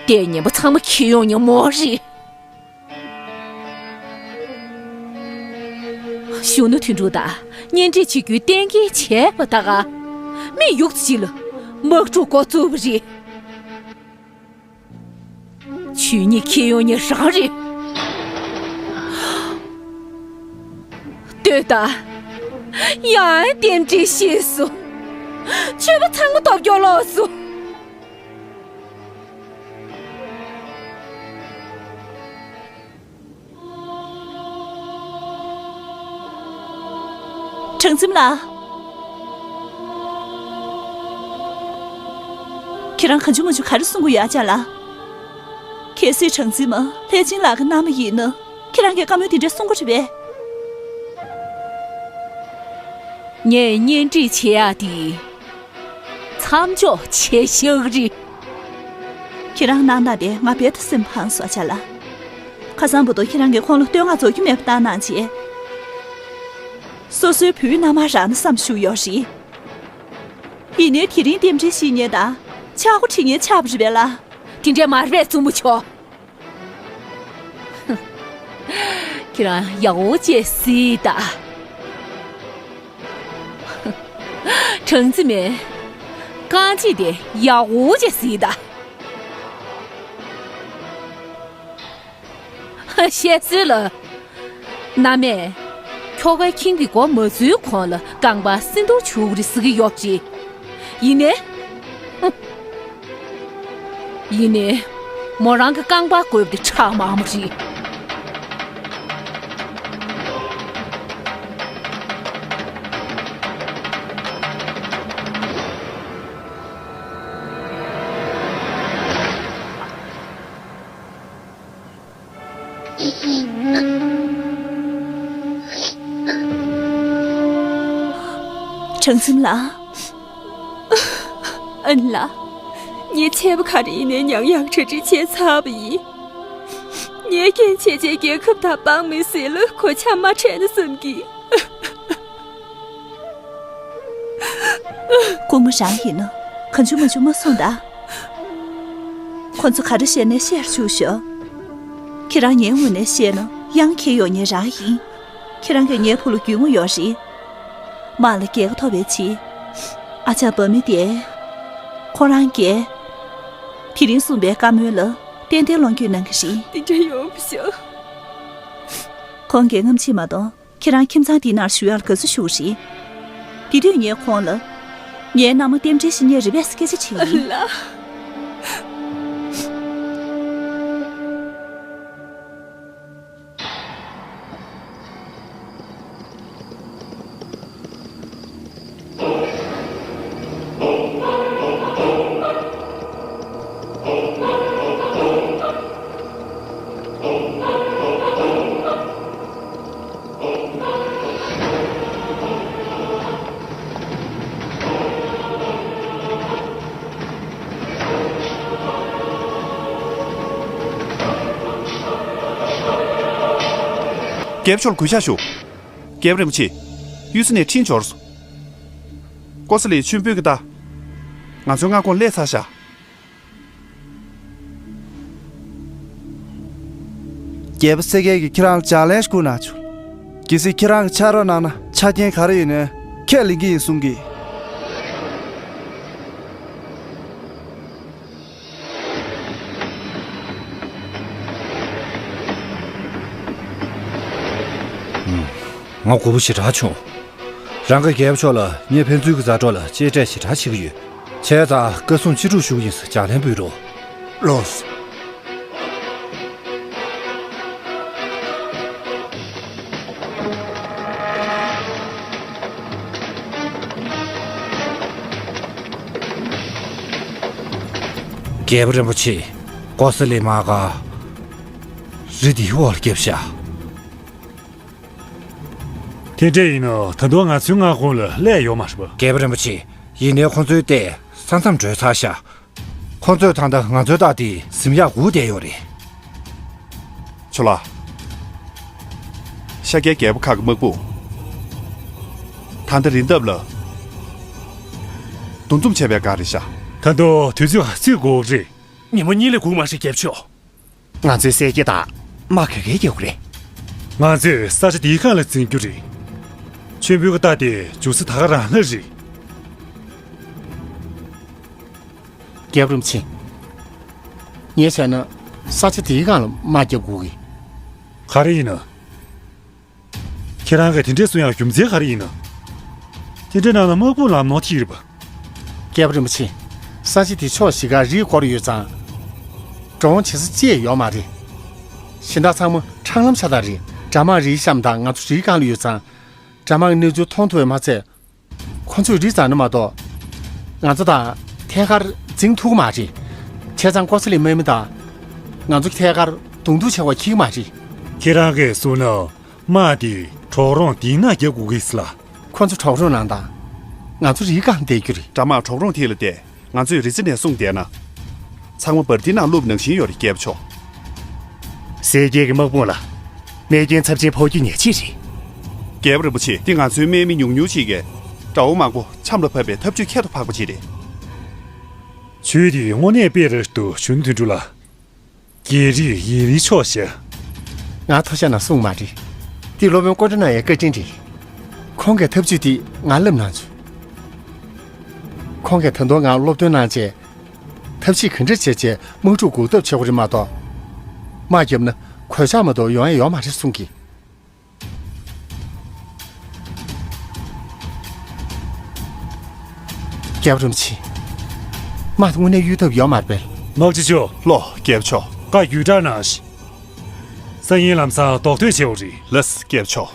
ལྟས་ངན་པ་ཚང་མ་ཁྱེར་ཡོང་ཉིན་མོ་རེད། གཞོན་ནུ་དོན་གྲུབ་དང་གཉེན་སྒྲིག་བྱེད་རྒྱུའི་གཏན་འཁེལ་བྱས་པ་ད་ག་མི་ཡུག་ཅིག་ལ་དམག་འཁྲུག་འགོ་བཙུགས་པ་རེད། ཆོས་ཉིད་ཁྱེར་ཡོང་ཉིན་རང་རེད། ལྟོས་དང་། ཡང་རྟེན་འབྲེལ་ཤེས་སོང་། ཆོས་པ་ཚང་མ་སྟོབས་སྐྱོ་ལོག་སོང་། གྲངས་འཛིན་ལགས། ཁྱེད་རང་གང་བྱུང་མང་བྱུང་ག་རེ་གསུང་གི་ཡོད་ཨ་ཅག་ལགས། གལ་སྲིད་གྲངས་འཛིན་མ་ལྷས་བྱིན་ལགས་ཀྱི་མནའ་མ་ཡིན་ན་ཁྱེད་རང་གིས་བཀའ་མོལ་དེ་འདྲ་གསུང་གི་རེད་པས། ངས་གཉེན་སྒྲིག་བྱེད་ཡག་དེ། མཚམས་འཇོག་བྱས་བཞག་གི་རེད། ཁྱེད་རང་གནང་སྟངས་དེ་ང་རྦད་དེ་སེམས་ཕངས་སོང་ཨ་ཅག་ལགས། ཁ་སང་བར་དུ་ཁྱེད་རང་གིས་ཁོང་ལ་བསྟོད་བསྔགས་རྫོགས་རྒྱུ་མེད་པ་བཏང་གནང་བྱས། སོ་སོའི་བུའི་མནའ་མར་རག་ན་བསམ་བཞུགས་ཡོད་རེད། ཡིན་ནའི་དེ་རིང་རྟེན་འབྲེལ་བཤིག་མཁན་དང་ཆག་སྒོ་འབྱེད་མཁན་ཆགས་པ་རེད་པས་ལགས། དེ་འདྲས་མ་རེད་པས་བཙུན་མོ་མཆོག་ཁྱེད་རང་ཡག་པོ་བྱས་གཟིགས་དང་། གྲངས་འཛིན་མས། རྐང་རྗེས་དེ་ཡག་པོ་བྱས་གཟིགས་དང་། བཤད་སྲོལ་ལ། མནའ་མས། ཁྱོ་གའི་ཁྱིམ་གྱི་སྒོ་མ་འཛུལ་གོང་ལ་རྐང་པ་སྲིན་ཐུར་བྱུག་རེད་ཟེར་གྱི་ཡོད་རེད། ཡིན་ནའི། ཧུམ། ཡིན་ནའི། མོ་རང་གི་རྐང་པ་བརྐོས་པ་དེ་ཁྲག་མང་པོ་རེད། གྲངས་འཛིན་ལགས། ཨན་ལགས། ངས་ཆད་པ་ག་རེ་ཡིན་ནའི་མྱངས་ཡག་གྲ་སྒྲིག་བྱས་ཚར་བ་ཡིན། ངས་རྐྱེན་བྱས་བྱས་རྒྱལ་ཁབ་དང་དཔང་མི་སྲིད་ལ་གོད་ཆག་མ་འཕྲད་ན་བསམ་གི། སྐུ་ངོ་རང་ཡིན་ན་གང་བྱུང་མ་བྱུང་མ་གསུངས་དང་། ཁོ་ཚོ་ག་རེ་བཤད་ནའི་བཤད་རུ་བཅུག་ཤོག་ཁྱེད་རང་ངའི་ངོས་ནས་བཤད་ན་གཡང་འཁྱེར་ཡོང་མཁན་རང་ཡིན། ཁྱེད་རང་གིས་ངའི་བུ་ལ་རྒྱུས་མངའ་ཡོད་རེད། དམག་ལ་རྒྱལ་ཁ་ཐོབ་པའི་ཕྱིར། ཨ་ཅག་འབངས་མི་དེ། ཁོ་རང་རྒྱལ། དེ་རིང་གསུངས་པའི་བཀའ་མོལ་ལ་ཏན་ཏན་ལོངས་སྤྱོད་གནང་གི་རེད། དེ་འདྲ་ཡོང་མི་ཤོག་ཁོང་གིས་སྔ་ཕྱི་མ་གཏོགས་ཁྱེད་རང་ཁྱིམ་ཚང་འདིའི་ནང་བཞུགས་ཡག་ལ་དགའ་བསུ་ཞུ་གི་རེད། དེ་དུས་ངས་ཁོང་ལ། ངའི་མནའ་མ་རྟེན་འབྲེལ་བཞེས་མཁན་རེད་པས་སྐད་ཆ་དྲིས་ཡིན། ལ། རྒྱལ་པོ་མཆོག་ལ་གུས་ཕྱག་ཞུ། རྒྱལ་པོ་རིན་པོ་ཆེ། གཡུལ་ས་ནས་འཕྲིན་འབྱོར་སོང་། ཀོ་ས་ལི་མཆོད་འབུལ་གྱི་རྟ། ང་ཚོའི་མངའ་ཁོངས་སླེབས་ཚར་ཤག་རྒྱལ་པོ་སེ་གེ་གིས་ཁྱེད་རང་ལ་ལྗགས་ལན་ཞིག་བསྐུར་གནང་བྱུང་། གལ་སྲིད་ཁྱེད་རང་གིས་ཕྱག་རོགས་གནང་ན་ཆ་རྐྱེན་ག་རེ་ཡིན་ནའི་ཁས་ལེན་གྱི་ཡིན་གསུང་གི། ང་མགོ་པོ་ཞེ་དྲག་བྱུང་། རང་གི་རྒྱལ་པོ་མཆོག་ལ་ངས་ཕན་ཚུན་གྱི་མཛའ་གྲོགས་ལ་གཅེས་སྤྲས་ཞེ་དྲག་བྱེད་ཀྱི་ཡོད། བྱས་ཙང་བཀའ་གསུང་ཅི་སྒྲུབ་ཞུ་གི་ཡིན་ཟེར་ལྗགས་ལན་འབུལ་རོགས། ལགས་སོ། རྒྱལ་པོ་རིན་པོ་ཆེ། ཀོ་ས་ལི་དམག་སྒར་རི་འདིའི་འོག་ལ་བརྒྱབ་ཤག་དེ་འདྲ་ཡིན་ན་ད་དུང་ང་ཚོའི་མངའ་ཁོངས་ལ་སླེབས་ཡོད་མ་རེད་པ། རྒྱལ་པོ་རིན་པོ་ཆེ། ཡིན་ནའི་ཁོ་ཚོའི་རྟས་ས་མཚམས་བགྲོད་ཚར་ཤག་ཁོ་ཚོས་ད་ལྟ་ང་ཚོའི་རྟ་དེ་ཟིན་ཡག་སྒུག་བསྡད་ཡོད་རེད། ཆོ་ལགས། ཤཱཀྱའི་རྒྱལ་པོ་ཁག་གི་དམག་དཔུང་། ད་ལྟ་རི་འདབས་ལ་འདུ་འཛོམས་བྱས་པའི་སྒང་རེད་ཤག་ད་དུང་དུས་ཚོད་ག་ཚོད་འགོར་གི་རེད། ཉིན་མོ་གཉིས་ལས་འགོར་མ་རེད་རྒྱལ་པོ་མཆོག་ང་ཚོའི་གསལ་རྒྱལ་དང་དམག་ག་གེ་རྒྱག་གི་རེད། ང་ཚོས་ས་ཆ་འདིའི་སྒང་ལ་འཛིན་རྒྱུ་རེད། མཆོད་འབུལ་གྱི་རྟ་དེ་འཇུག་ས་ད་ག་རང་ལ་རེད། རྒྱལ་པོ་རིན་པོ་ཆེ། ངས་བྱས་ན་ས་ཆ་དེའི་སྒང་ལ་དམག་རྒྱག་དགོས་ཀྱི། ག་རེ་ཡིན་ན། ཁྱེད་རང་གིས་དེ་འདྲས་གསུང་ཡག་རྒྱུ་མཚན་ག་རེ་ཡིན་ན། དེ་འདྲས་གནང་ན་དམག་དཔུང་ལམ་ནོར་ཐིག་རེད་པ། རྒྱལ་པོ་རིན་པོ་ཆེ། ས་ཆ་དེ་ཕྱོགས་བཞི་ཀ་རིས་བསྐོར་ཡོད་ཙང་། འགྲོ་འོང་བྱེད་ས་ཅི་ཡང་ཡོད་མ་རེད། གཞན་དག་ཚང་མ་འཕྲང་ལམ་ཤ་སྟག་རེད། དགྲ་དམག་རིའི་གཤམ་དང་ང་ཚོ་རིའི་སྒང་ལ་ཡོད་ཙང་། དགྲ་དམག་གི་གནས་ཚུལ་མཐོང་ཐུབ་པ་མ་ཚད། ཁོ་ཚོས་རི་འཛེགས་ན་མ་གཏོགས། ང་ཚོ་དང་ཐད་ཀར་འཛིང་ཐུབ་ཀྱི་མ་རེད། བྱས་ཙང་ཀོ་ས་ལི་དམག་མི་དང་། ང་ཚོ་ཐད་ཀར་གདོང་ཐུག་བྱེད་པ་འཁྱིལ་གྱི་མ་རེད། ཁྱེད་རང་གིས་གསུངས་ན། དམག་དེ་གྲོག་རོང་དེའི་ནང་རྒྱག་དགོས་ཀྱི་ཟེར་ལ། ཁོ་ཚོ་གྲོག་རོང་ནང་དང་། ང་ཚོ་རིའི་སྒང་བསྡད་རྒྱུ་རེད། དགྲ་དམག་གྲོག་རོང་དེ་ལ་བསྡད། ང་ཚོས་རི་རྩེ་ནས་སྲུང་བསྡད་ན། ཚང་མ་འབར་མདེལ་ནང་བླུགས་ནང་བཞིན་ཡོད་རེད་རྒྱལ་པོ་མཆོག་སེར་སྐྱའི་དམག་དཔུང་ལ་རྨས་སྐྱོན་ཚབས་ཆེན་ཕོག་རྒྱུ་ཉག་གཅིག་རེད། རྒྱལ་པོ་རིན་པོ་ཆེ། འདི་ང་ཚོའི་དམག་མི་ཉུང་ཉུང་ཅིག་གིས་དགྲ་བོ་མང་པོ་ཆམ་ལ་ཕབ་པའི་ཐབས་ཇུས་ཁྱད་དུ་འཕགས་པ་ཅིག་རེད། ཇུས་འདི་དངོས་གནས་དཔེ་རེད་འདུག་གཞོན་ནུ་དོན་གྲུབ་ལགས། རྒྱལ་རིགས་ཡིན་རིགས་ཆོག་ཤག་ང་ཐོ་ཤ་ན་སྲུང་མ་རེད། འདི་སློབ་དཔོན་ཀོ་ཏྲ་ན་ཡའི་བཀའ་དྲིན་རེད། ཁོང་གིས་ཐབས་ཇུས་འདི་ང་བསླབས་གནང་བྱུང་། ཁོང་གིས་ད་དུང་ང་སློབ་སྟོན་གནང་བྱས། ཐབས་ཤེས་ག་འདྲ་བྱས་བྱས་དམག་འཁྲུག་འགོག་ཐབས་བྱེད་དགོས་རེད་མ་གཏོགས། དམག་བརྒྱབ་ན་གོད་ཆག་མ་གཏོགས་ཡོང་ཡ་ཡོད་མ་རེད་གསུང་གི། རྒྱལ་པོ་རིན་པོ་ཆེ། དམག་དེ་དངོས་གནས་གཡུལ་ཐབས་ཡོད་མ་རེད་པས། དམག་སྤྱི་མཆོག་ལོ། རྒྱལ་པོ་མཆོག་བཀའ་བརྒྱུད་བསྒྲགས་གནང་ཞིག་སང་ཉིན་ལམ་སང་རྡོག་ཐོན་བྱེད་དགོས་རེད། ལགས་སོ་རྒྱལ་པོ་མཆོག་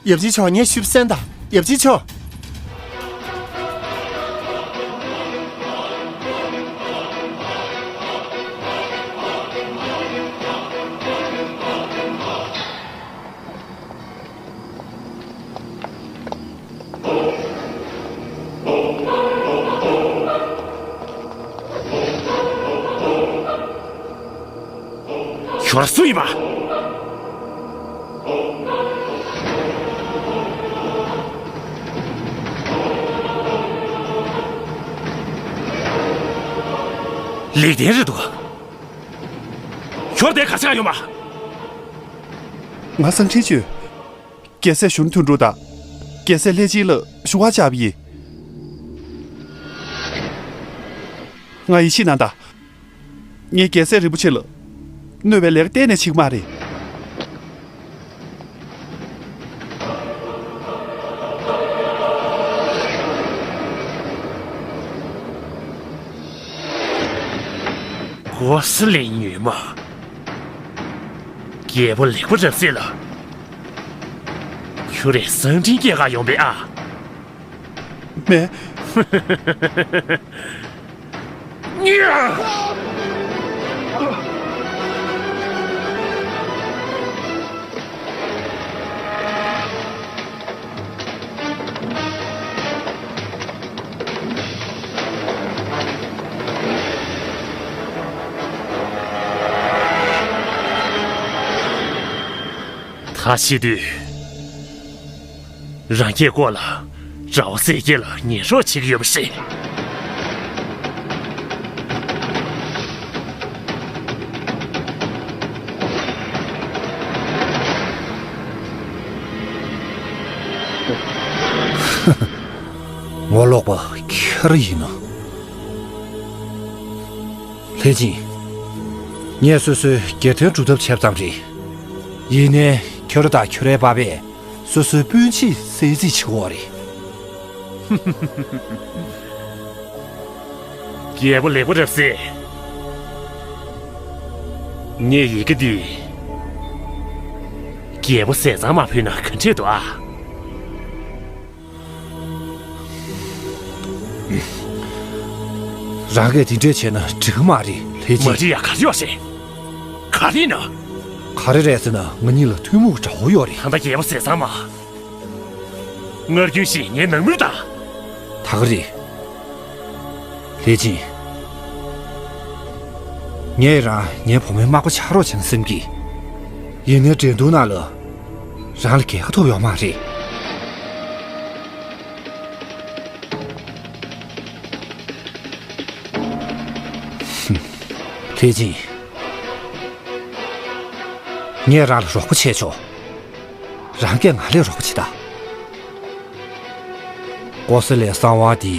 ཡབ་རྗེ་མཆོག་ངས་ཞུས་པ་གསན་དང་། ཡབ་རྗེ་མཆོག་བར་སུ་ཡིན་པ། ལེགས་ལྡན་རེད་འདུག་ཁྱོད་དེ་ག་ཚད་ཡོད་མ། ང་གསང་འཕྲིན་བཅོལ། རྒྱལ་སྲས་གཞོན་ནུ་དོན་གྲུབ་དང་། རྒྱལ་སྲས་ལྷས་སྦྱིན་ལ་ཞུ་བ་བཅར་བ་ཡིན། ང་ཡིད་ཆེས་གནང་དང་། ངས་རྒྱལ་སྲས་རིན་པོ་ཆེ་ལ་གནོད་པའི་ལས་ཀ་གཏན་ནས་བྱེད་ཀྱི་མ་རེད། ཀོ་ས་ལའི་ཉུལ་མ། རྒྱལ་པོ་ལེགས་པོ་རབ་གསལ་ལ། ཁྱོད་རེ་གསང་འཕྲིན་སྐྱེལ་ག་ཡོང་པས་ཨ། མེད། ད་བཤད་དུས། རང་སྐྱེས་སྐོར་ལ་ར་བ་སྲས་སྐྱེས་ལ་ཉེས་གསོག་བྱེད་ཀྱི་ཡོད་པ་རེད། ངོ་ལོག་པ་ཁྱེད་རང་ཡིན་ནོ། ལྷས་སྦྱིན། ངས་སོ་སོའི་སྒེར་དོན་སྒྲུབ་ཐབས་བྱས་པ་ཙམ་རེད། ཡིན་ནའི་ཁྱོད་རང་དང་ཁྱོད་རའི་པ་ཕས་སོ་སོའི་སྤུན་མཆེད་བསད་རྩིས་བྱེད་ཀྱི་ཡོད་རེད། རྒྱལ་པོ་ལེགས་པོ་རབ་གསལ། ངས་ཡི་གེ་འདི་རྒྱལ་པོ་ཟས་གཙང་མར་ཕུལ་ན་ག་འདྲས་འདུག་ཨ། རང་གིས་དེ་འདྲས་བྱས་ན་འགྲིག་གི་མ་རེད་ལྷས་སྦྱིན། མ་འགྲིག་ཡ་ག་རེ་ཡོད་རེད། ག་རེ་ཡིན་ན། ག་རེ་རེད་ཟེར་ན་ང་གཉིས་ལ་ཐུན་མོང་གི་དགྲ་བོ་ཡོད་རེད། ད་ལྟ་རྒྱལ་པོ་ཟས་གཙང་མ། སྔར་རྒྱུན་བཞིན་ངའི་ནང་མི་དང་། ད་ག་རེད། ལྷས་སྦྱིན། ངས་རང་ངའི་བུ་མོའི་མག་པ་ཆགས་རོགས་བྱེད་ན་སེམས་ཀྱི། ཡིན་ནའི་འགྲན་བསྡུར་ནང་ལ་རང་ལ་རྒྱལ་ཁ་ཐོབ་ཡོད་མ་རེད། ཧུམ། ལྷས་སྦྱིན། ངས་རང་ལ་རོགས་པ་བྱས་ཆོག་རང་གིས་ང་ལ་རོགས་པ་བྱེད་དང་། ཀོ་ས་ལའི་གསང་བ་འདི་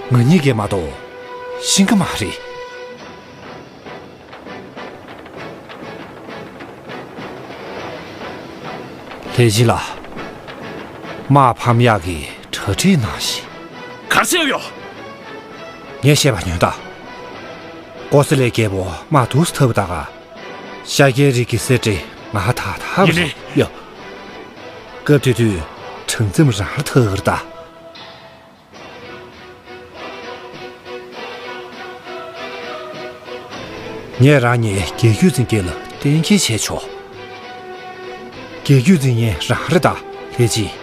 ང་གཉིས་ཀས་མ་གཏོགས་ཤེས་ཀྱི་མ་རེད། ལྷས་སྦྱིན་ལགས། དམག་ཕམ་ཡག་གི་གྲ་སྒྲིག་གནང་ཞིག་ག་རེ་བྱས་ཡོད། ངས་བཤད་པ་ཉོན་དང་། ཀོ་ས་ལའི་རྒྱལ་པོ་དམག་སྡུག་ཙམ་འཐབ་པ་དག་ག་ཤཱཀྱའི་རིགས་ཀྱི་གསེར་ཁྲི་ང་ད་ད་ཡིན་ནི། ཡ། སྐབས་དེ་དུས་གྲངས་འཛོམས་རང་ལ་ཐག་གི་རེད་ད། ངས་རང་ཉིད་རྒྱལ་བརྒྱུད་འཛིན་མཁན་ལ་གཏན་འཁེལ་བྱས་ཆོག་རྒྱལ་བརྒྱུད་འཛིན་མཁན་རང་རེད་ད་ལྷས་སྦྱིན།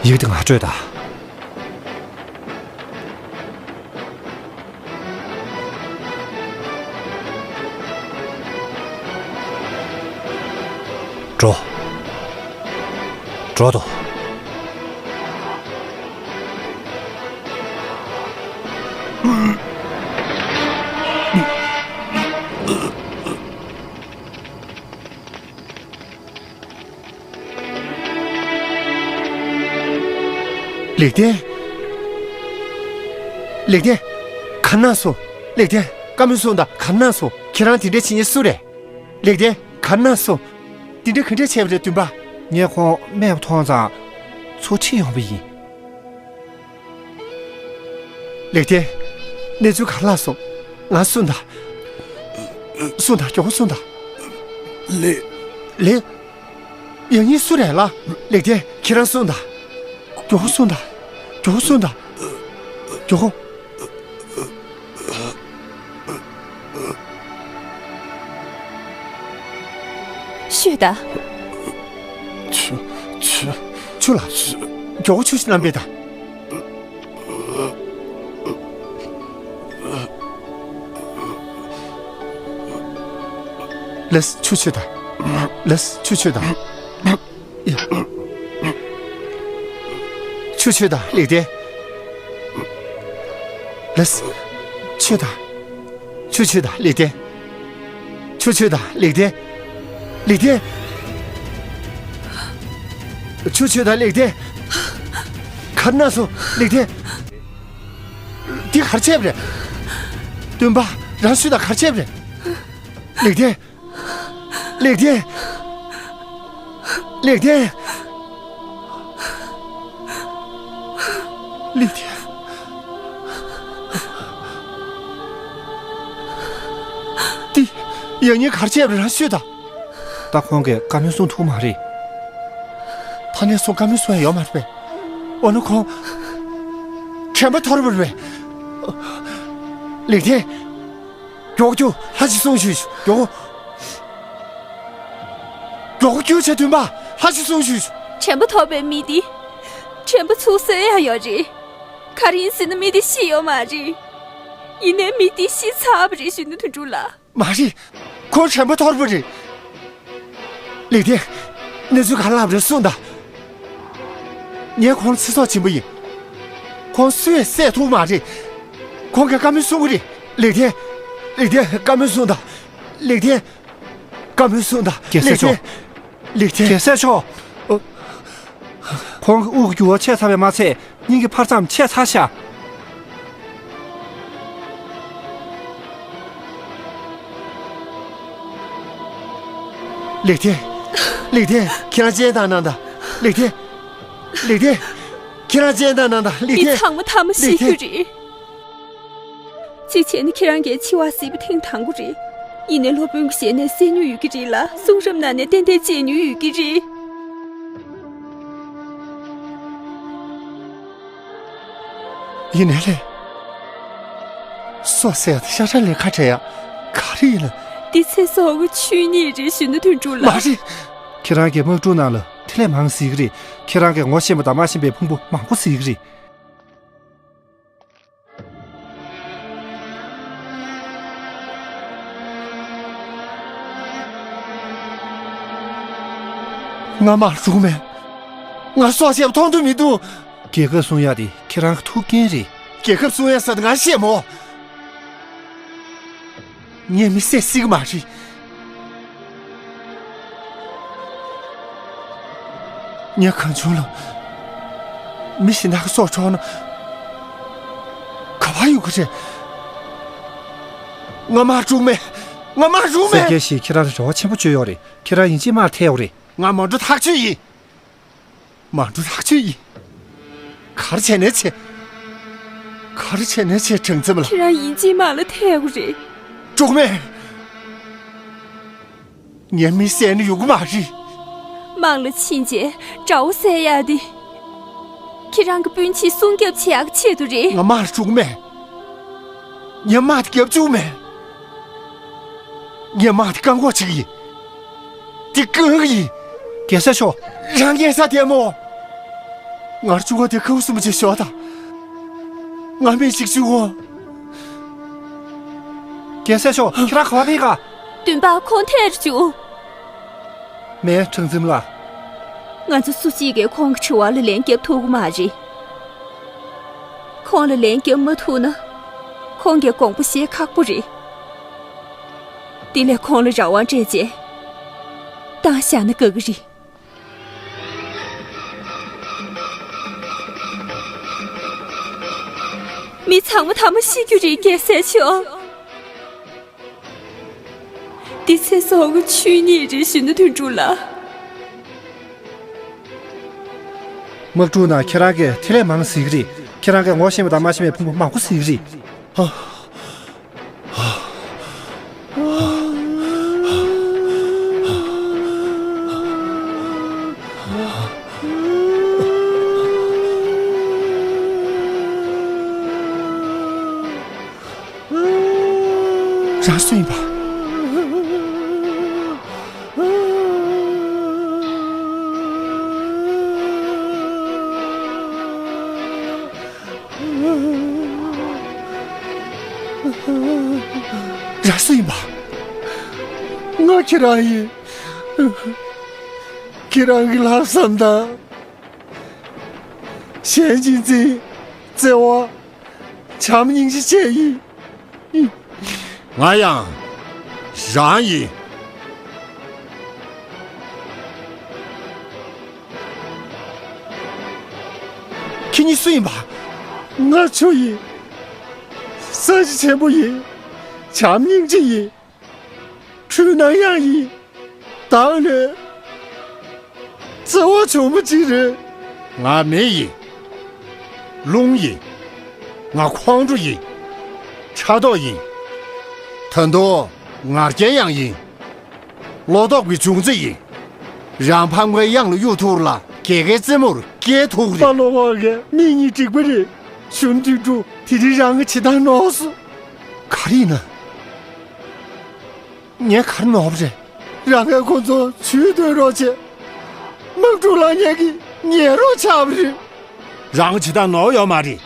ཡིག་དེ་ང་སྤྲོད་དང་། འགྲོ། འགྲོ་དོ། ལེགས་ལྡན། ལེགས་ལྡན། ག་རེ་གནང་སོང་། ལེགས་ལྡན། བཀའ་མོལ་གསུངས་དང་། ག་རེ་གནང་སོང་། ཁྱེད་རང་དེ་འདྲ་བྱེད་མཁན་སུ་རེད། ལེགས་ལྡན། ག་རེ་གནང་སོང་། དེ་འདྲ་ག་འདྲ་བྱས་པ་རེད་བདུན་པ། ངས་ཁོང་རྨས་པ་མཐོང་ཙང་ཚུར་ཁྲིད་ཡོང་བ་ཡིན། ལེགས་ལྡན། གནས་ཚུལ་ག་རེ་ལྷག་སོང་། ང་གསུངས་དང་། གསུངས་དང་། མགྱོགས་པོ་གསུངས་དང་། ལེགས། ལེགས། ཡང་སྙིང་སུ་རེད་ལ། ལེགས་ལྡན། ཁྱེད་རང་གསུངས་དང་། མགྱོགས་པོ་གསུངས་དང་། མགྱོགས་པོ་གསུངས་དང་། མགྱོགས་པོ། ཤོད་དང་། ཆུ། ཆུ། ཆུ་ལ། མགྱོགས་པོ་ཆུ་ཞིག་བླངས་པས་དང་། ལགས་སོ། ཆུ་མཆོད་དང་། ལགས་སོ། ཆུ་མཆོད་དང་། ཡ། ཆུ་མཆོད་དང་། ལེགས་ལྡན། ལགས་སོ། མཆོད་དང་། ཆུ་མཆོད་དང་། ལེགས་ལྡན། ཆུ་མཆོད་དང་། ལེགས་ལྡན། ལེགས་ལྡན། ཆུ་མཆོད་དང་། ལེགས་ལྡན། ག་རེ་ན་སོང་། ལེགས་ལྡན། འདི་ག་རེ་བྱས་པ་རེད། སྟོན་པ། རང་ཤི་དང་། ག་རེ་བྱས་པ་རེད། ལེགས་ལྡན། ལེགས་ལྡན། ལེགས་ལྡན། ལེགས་ལྡན། འདི་ཡང་སྙིང་ག་རེ་བྱས་པ་རེད། རང་ཤི་དང་། ད་ཁོང་གིས་བཀའ་མོལ་གསུང་ཐུབ་མ་རེད། ད་ནས་བཟུང་བཀའ་མོལ་གསུང་ཡ་ཡོད་མ་རེད་པས། འོ་ན་ཁོང་དྲན་པ་ཐོར་བ་རེད་པས། ལེགས་ལྡན། མགྱོགས་རྒྱུགས། ལྷ་ཅིག་སོང་ཞུས། མགྱོགས། མགྱོགས་རྒྱུགས་བྱས། སྟོན་པ། ལྷ་ཅིག་སོང་ཞུས། དྲན་པ་ཐོར་བའི་མི་དེ། དྲན་པ་ཚུར་གསོ་ཡ་ཡོད་རེད། ག་རེ་ཡིན་ཟེར་ན་མི་དེ་ཤི་ཡོད་མ་རེད། ཡིན་ནའི་མི་དེ་ཤི་ཚར་བ་རེད། གཞོན་ནུ་དོན་གྲུབ་ལགས། མ་རེད། ཁོ་དྲན་པ་ཐོར་བ་རེད། ལེགས་ལྡན། གནས་ཚུལ་ག་རེ་ལབ་རེད། གསུངས་དང་། ངས་ཁོང་ཚེ་སྲོག་སྦྱིན་པ་ཡིན། ཁོང་སུས་བསད་ཐུབ་མ་རེད། ཁོང་གིས་བཀའ་མོལ་གསུང་གི་རེད། ལེགས་ལྡན། ལེགས་ལྡན། བཀའ་མོལ་གསུངས་དང་། ལེགས་ལྡན། བཀའ་མོལ་གསུངས་དང་། རྒྱལ་སྲས་མཆོག་ལེགས་ལྡན། རྒྱལ་སྲས་མཆོག་ཨོ། ཁོང་གི་དབུགས་ཀྱི་རྒྱུ་བ་ཆད་ཚར་བས་མ་ཚད། སྙིང་གི་འཕར་མཚམས་ཆད་ཚར་ཤག་ལེགས་ལྡན། ལེགས་ལྡན། ཁྱེད་རང་སྤྱན་དྲངས་གནང་དང་། ལེགས་ལྡན། ལེགས་ལྡན། ཁྱེད་རང་སྤྱན་དྲངས་གནང་དང་། ལེགས་ལྡན། མི་ཚང་མ་ཐ་མ་ཤི་རྒྱུ་རེད། གཅིག་བྱས་ན་ཁྱེད་རང་གིས་འཆི་བ་གཟིགས་པ་ཐེངས་དང་པོ་རེད། ཡིན་ནའི་སློབ་དཔོན་གྱི་ཞལ་ནས་གསན་མྱོང་ཡོད་ཀྱི་རེད་ལ། གསུང་རབ་ནང་ནས་ཏན་ཏན་མཇལ་མྱོང་ཡོད་ཀྱི་རེད། ཡིན་ནའི་ལས། སྲོག་བསད་ཡ་དེ་ཤ་ཁྲག་ལས་ཁ་བྲལ་ཡ། ག་རེ་ཡིན་ལ། འདི་ཚེ་སྲོག་གི་ཆོས་ཉིད་རེད། གཞོན་ནུ་དོན་གྲུབ་ལགས། མ་རེད། ཁྱེད་རང་གིས་དམག་འཁྲུག་ནང་ལ་དེ་ལས་མང་གཟིགས་ཀྱི་རེད། ཁྱེད་རང་གིས་ངོ་ཤེས་པ་དང་མ་ཤེས་པའི་ཕུང་པོ་མང་པོ་གཟིགས་ཀྱི་རེད། ང་དམག་འཁྲུག་མེད། ང་སྲོག་བཅད་པ་མཐོང་དུ་མི་འདུག་རྒྱལ་ཁབ་སྲུང་ཡག་དེ་ཁྱེད་རང་གི་ཐུགས་འགན་རེད། རྒྱལ་ཁབ་སྲུང་ཡག་ཟེར་དེ་ང་ཤེས་མོ། ངས་མི་བསད་སྲིད་ཀྱི་མ་རེད། ངས་གང་བྱུང་ལ་མི་གཞན་དག་གི་སྲོག་འཕྲོག་ན་ག་པར་ཡོང་གི་རེད། ང་དམག་འཁྲུག་མེད། ང་དམག་འཁྲུག་མེད། སེར་སྐྱ་ཞིག་ཁྱེད་རང་ལ་རེ་བ་ཆེན་པོ་བཅོལ་ཡོད་རེད། ཁྱེད་རང་ཡིན་གཅིག་དམག་ལ་ཐད་ཡོད་རེད། ང་མ་འགྲོ་ཐག་ཆོད་ཡིན། མ་འགྲོ་ཐག་ཆོད་ཡིན། ག་རེ་བྱས་ནས་བྱེད། ག་རེ་བྱས་ནས་བྱེད། དྲང་ཙམ་ལ། ཁྱེད་རང་ཡིན་གཅིག་དམག་ལ་ཐད་དགོས་རེད། འགྲོ་གི་མེད། ངས་མི་བསད་ན་ཡོང་གི་མ་རེད། དམག་ལ་ཕྱིན་རྗེས་དགྲ་བོ་བསད་ཡག་དེ། ཁྱེད་རང་གི་སྤུན་མཆེད་སྲུང་སྐྱོབ་བྱེད་ཡག་གི་ཆེད་དུ་རེད། ང་དམག་ལ་འགྲོ་གི་མེད། ངས་དམག་དེ་རྒྱབ་བཅུག་མེད། ངས་དམག་དེ་བཀག་འགོག་བྱེད་ཀྱི་ཡིན། དེ་བཀག་གི་ཡིན། རྒྱལ་སྲས་མཆོག་རང་ཉན་ས་དེ་མོ། ངར་བཅུག་གོ་དེ་ཁུ་སུམ་ཅེ་ཤོག་དང་། ང་མི་གཅིག་བཅུག་གོ། རྒྱལ་སྲས་མཆོག་ཁྱེད་རང་ག་པར་ཕེབས་ག་སྟོན་པ་ཁོང་ཐད་རུ་བཅུག་མེད། དྲང་ཙམ་ལ། ང་ཚོ་སུ་གཅིག་གིས་ཁོང་གི་དྲི་བ་ལ་ལན་རྒྱབ་ཐུབ་ཀྱི་མ་རེད། ཁོང་ལ་ལན་རྒྱབ་མ་ཐུབ་ན། ཁོང་གིས་དགོངས་པ་བཞེས་ཁག་པོ་རེད། དེ་ལས་ཁོང་ལ་རང་དབང་སྤྲད་རྗེས། བཏང་བཞག་ན་དགའ་གི་རེད། མི་ཚང་མ་ཐ་མ་ཤི་རྒྱུ་རེད། རྒྱལ་སྲས་མཆོག་འདི་ཚེ་སྲོག་གི་ཆོས་ཉིད་རེད། གཞོན་ནུ་དོན་གྲུབ་ལགས། དམག་འཁྲུག་ནང་ཁྱེད་རང་གིས་དེ་ལས་མང་གཟིགས་ཀྱི་རེད། ཁྱེད་རང་གིས་ངོ་ཤེས་པ་དང་མ་ཤེས་པའི་ཕུང་པོ་མང་པོ་གཟིགས་ཀྱི་རེད། རང་སུ་ཡིན་པ། རང་སུ་ཡིན་པ། ང་ཁྱེད་རང་ཡིན། ཁྱེད་རང་གི་ལྷག་བསམ་དང་། གཞན་གཅེས་འཛིན། བརྩེ་བ། བྱམས་སྙིང་རྗེ་བཅས་ཡིན། ང་ཡང་རང་ཡིན། ཁྱེད་གཉིས་སུ་ཡིན་པ། ང་ཆུ་ཡིན། ས་གཞི་ཆེན་པོ་ཡིན། བྱམས་སྙིང་རྗེ་ཡིན། འཁྲུལ་སྣང་ཡང་ཡིན། བདག་ནི་བརྩེ་བ་བྱུང་བ་ཅིག་རེད། ང་མེ་ཡིན། རླུང་ཡིན། ང་ཁོང་ཁྲོ་ཡིན། ཕྲག་དོག་ཡིན། ད་དུང་ང་རྒྱལ་ཡང་ཡིན། བློ་ལྡོག་གི་འབྱུང་རྩི་ཡིན། རང་ཕམ་ཁའི་གཡང་ལ་གཡུག་ཐུག་ལ་རྒྱལ་ཁའི་རྩེ་མོར་སྐྱེལ་ཐུག་པ་རེད། ལོ་ངོ་གས་མིག་གཉིས་འགྲིག་པ་རེད། གཞོན་དུས་འགྲོ་དེ་རིང་རང་གི་བྱེད་སྟངས་ནོར་སོང་། ག་རེ་ཡིན་ན། ངས་ག་རེ་ནོར་བ་རེད། རང་གིས་ཁོ་ཚོ་ཇུས་འདོན་རོགས་བྱས། དམག་འཁྲུག་ལངས་མཁན་གྱི་ཉེན་རོགས་ཆགས་པ་རེད། རང་གི་བྱེད་སྟངས་ནོར་ཡོད་མ་རེད།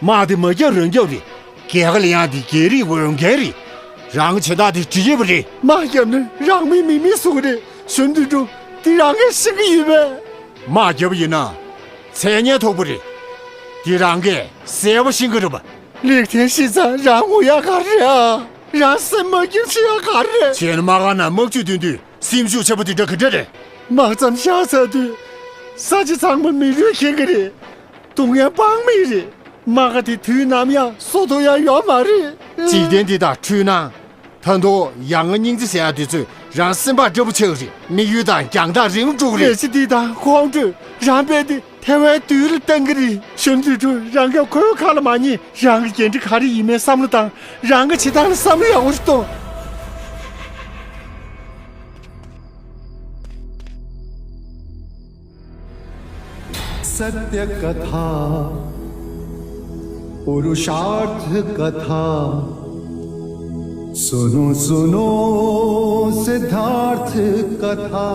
དམག་དེ་མ་བརྒྱབ་རང་རྒྱབ་རེད། རྒྱལ་ཁ་ལེན་ཡག་དེ་རྒྱལ་རིགས་འོས་འགན་རེད། རང་གི་བྱེད་སྟངས་དེ་འགྲིག་ཡོད་པ་རེད། དམག་བརྒྱབ་ན་རང་མིང་མིག་མིག་བཟོ་གི་རེད། གཞོན་དུས་འགྲོ་འདི་རང་གིས་ཤེས་ཀྱི་ཡོད་པས། དམག་བརྒྱབ་པ་ཡིན་ན་མཚན་སྙན་ཐོབ་པ་རེད། དེ་རང་གིས་གསལ་པོ་ཤེས་ཀྱི་རེད་པ། ལེགས་ཐན་ཤི་ཚང་རང་ངུ་ཡག་ག་རེ་རེད་ཨ། རང་སེམས་མ་སྐྱིད་ཤི་ཡག་ག་རེ་རེད། བྱས་ན་དམག་སྒར་ནང་དམག་ཇུས་འདོན་དུས་སེམས་ཤུགས་ཆེན་པོ་དེ་འདྲ་ག་འདྲ་རེད། དམག་མཚམས་བཞག་ཚར་དུས་ས་ཆ་ཚང་མ་མི་རུས་ཁེངས་ཀྱི་རེད། སྡུག་བསྔལ་དཔག་མེད་རེད། དམག་སྒར་དེ་དུས་ནམ་ཡང་བཟོ་ཐུབ་ཡག་ཡོད་མ་རེད། འཇིག་རྟེན་འདི་དང་འཁྲུལ་སྣང་། ད་དུང་ཡ་ང་སྙིང་རྗེ་ཟེར་ཡག་དེ་ཚོས་རང་སེམས་པ་སྐྲག་པོ་ཆགས་ཀྱི་རེད། དམིགས་ཡུལ་དང་རྒྱང་ཐག་རིང་པོ་འགྲོ་གི་རེད། ལས་བྱེད་འདི་དང་ཁོང་ཁྲོས་རང་དཔེ་དེ་ཐལ་བའི་དུས་ལ་བཏང་གི་རེད། གཞོན་དུས་འགྲོ་རང་གིས་ཁོའི་ཁ་ལ་མ་ཉན། རང་གི་འགན་འཁྲི་ག་རེ་ཡིན་མིན་བསམ་བློ་བཏང་། རང་གི་བྱེད་སྟངས་ལ་བསམ་བློ་ཡག་པོ་ཞིག་གཏོང་། सत्य कथा, पुरुषार्थ कथा। सुनो सुनो सिद्धार्थ कथा।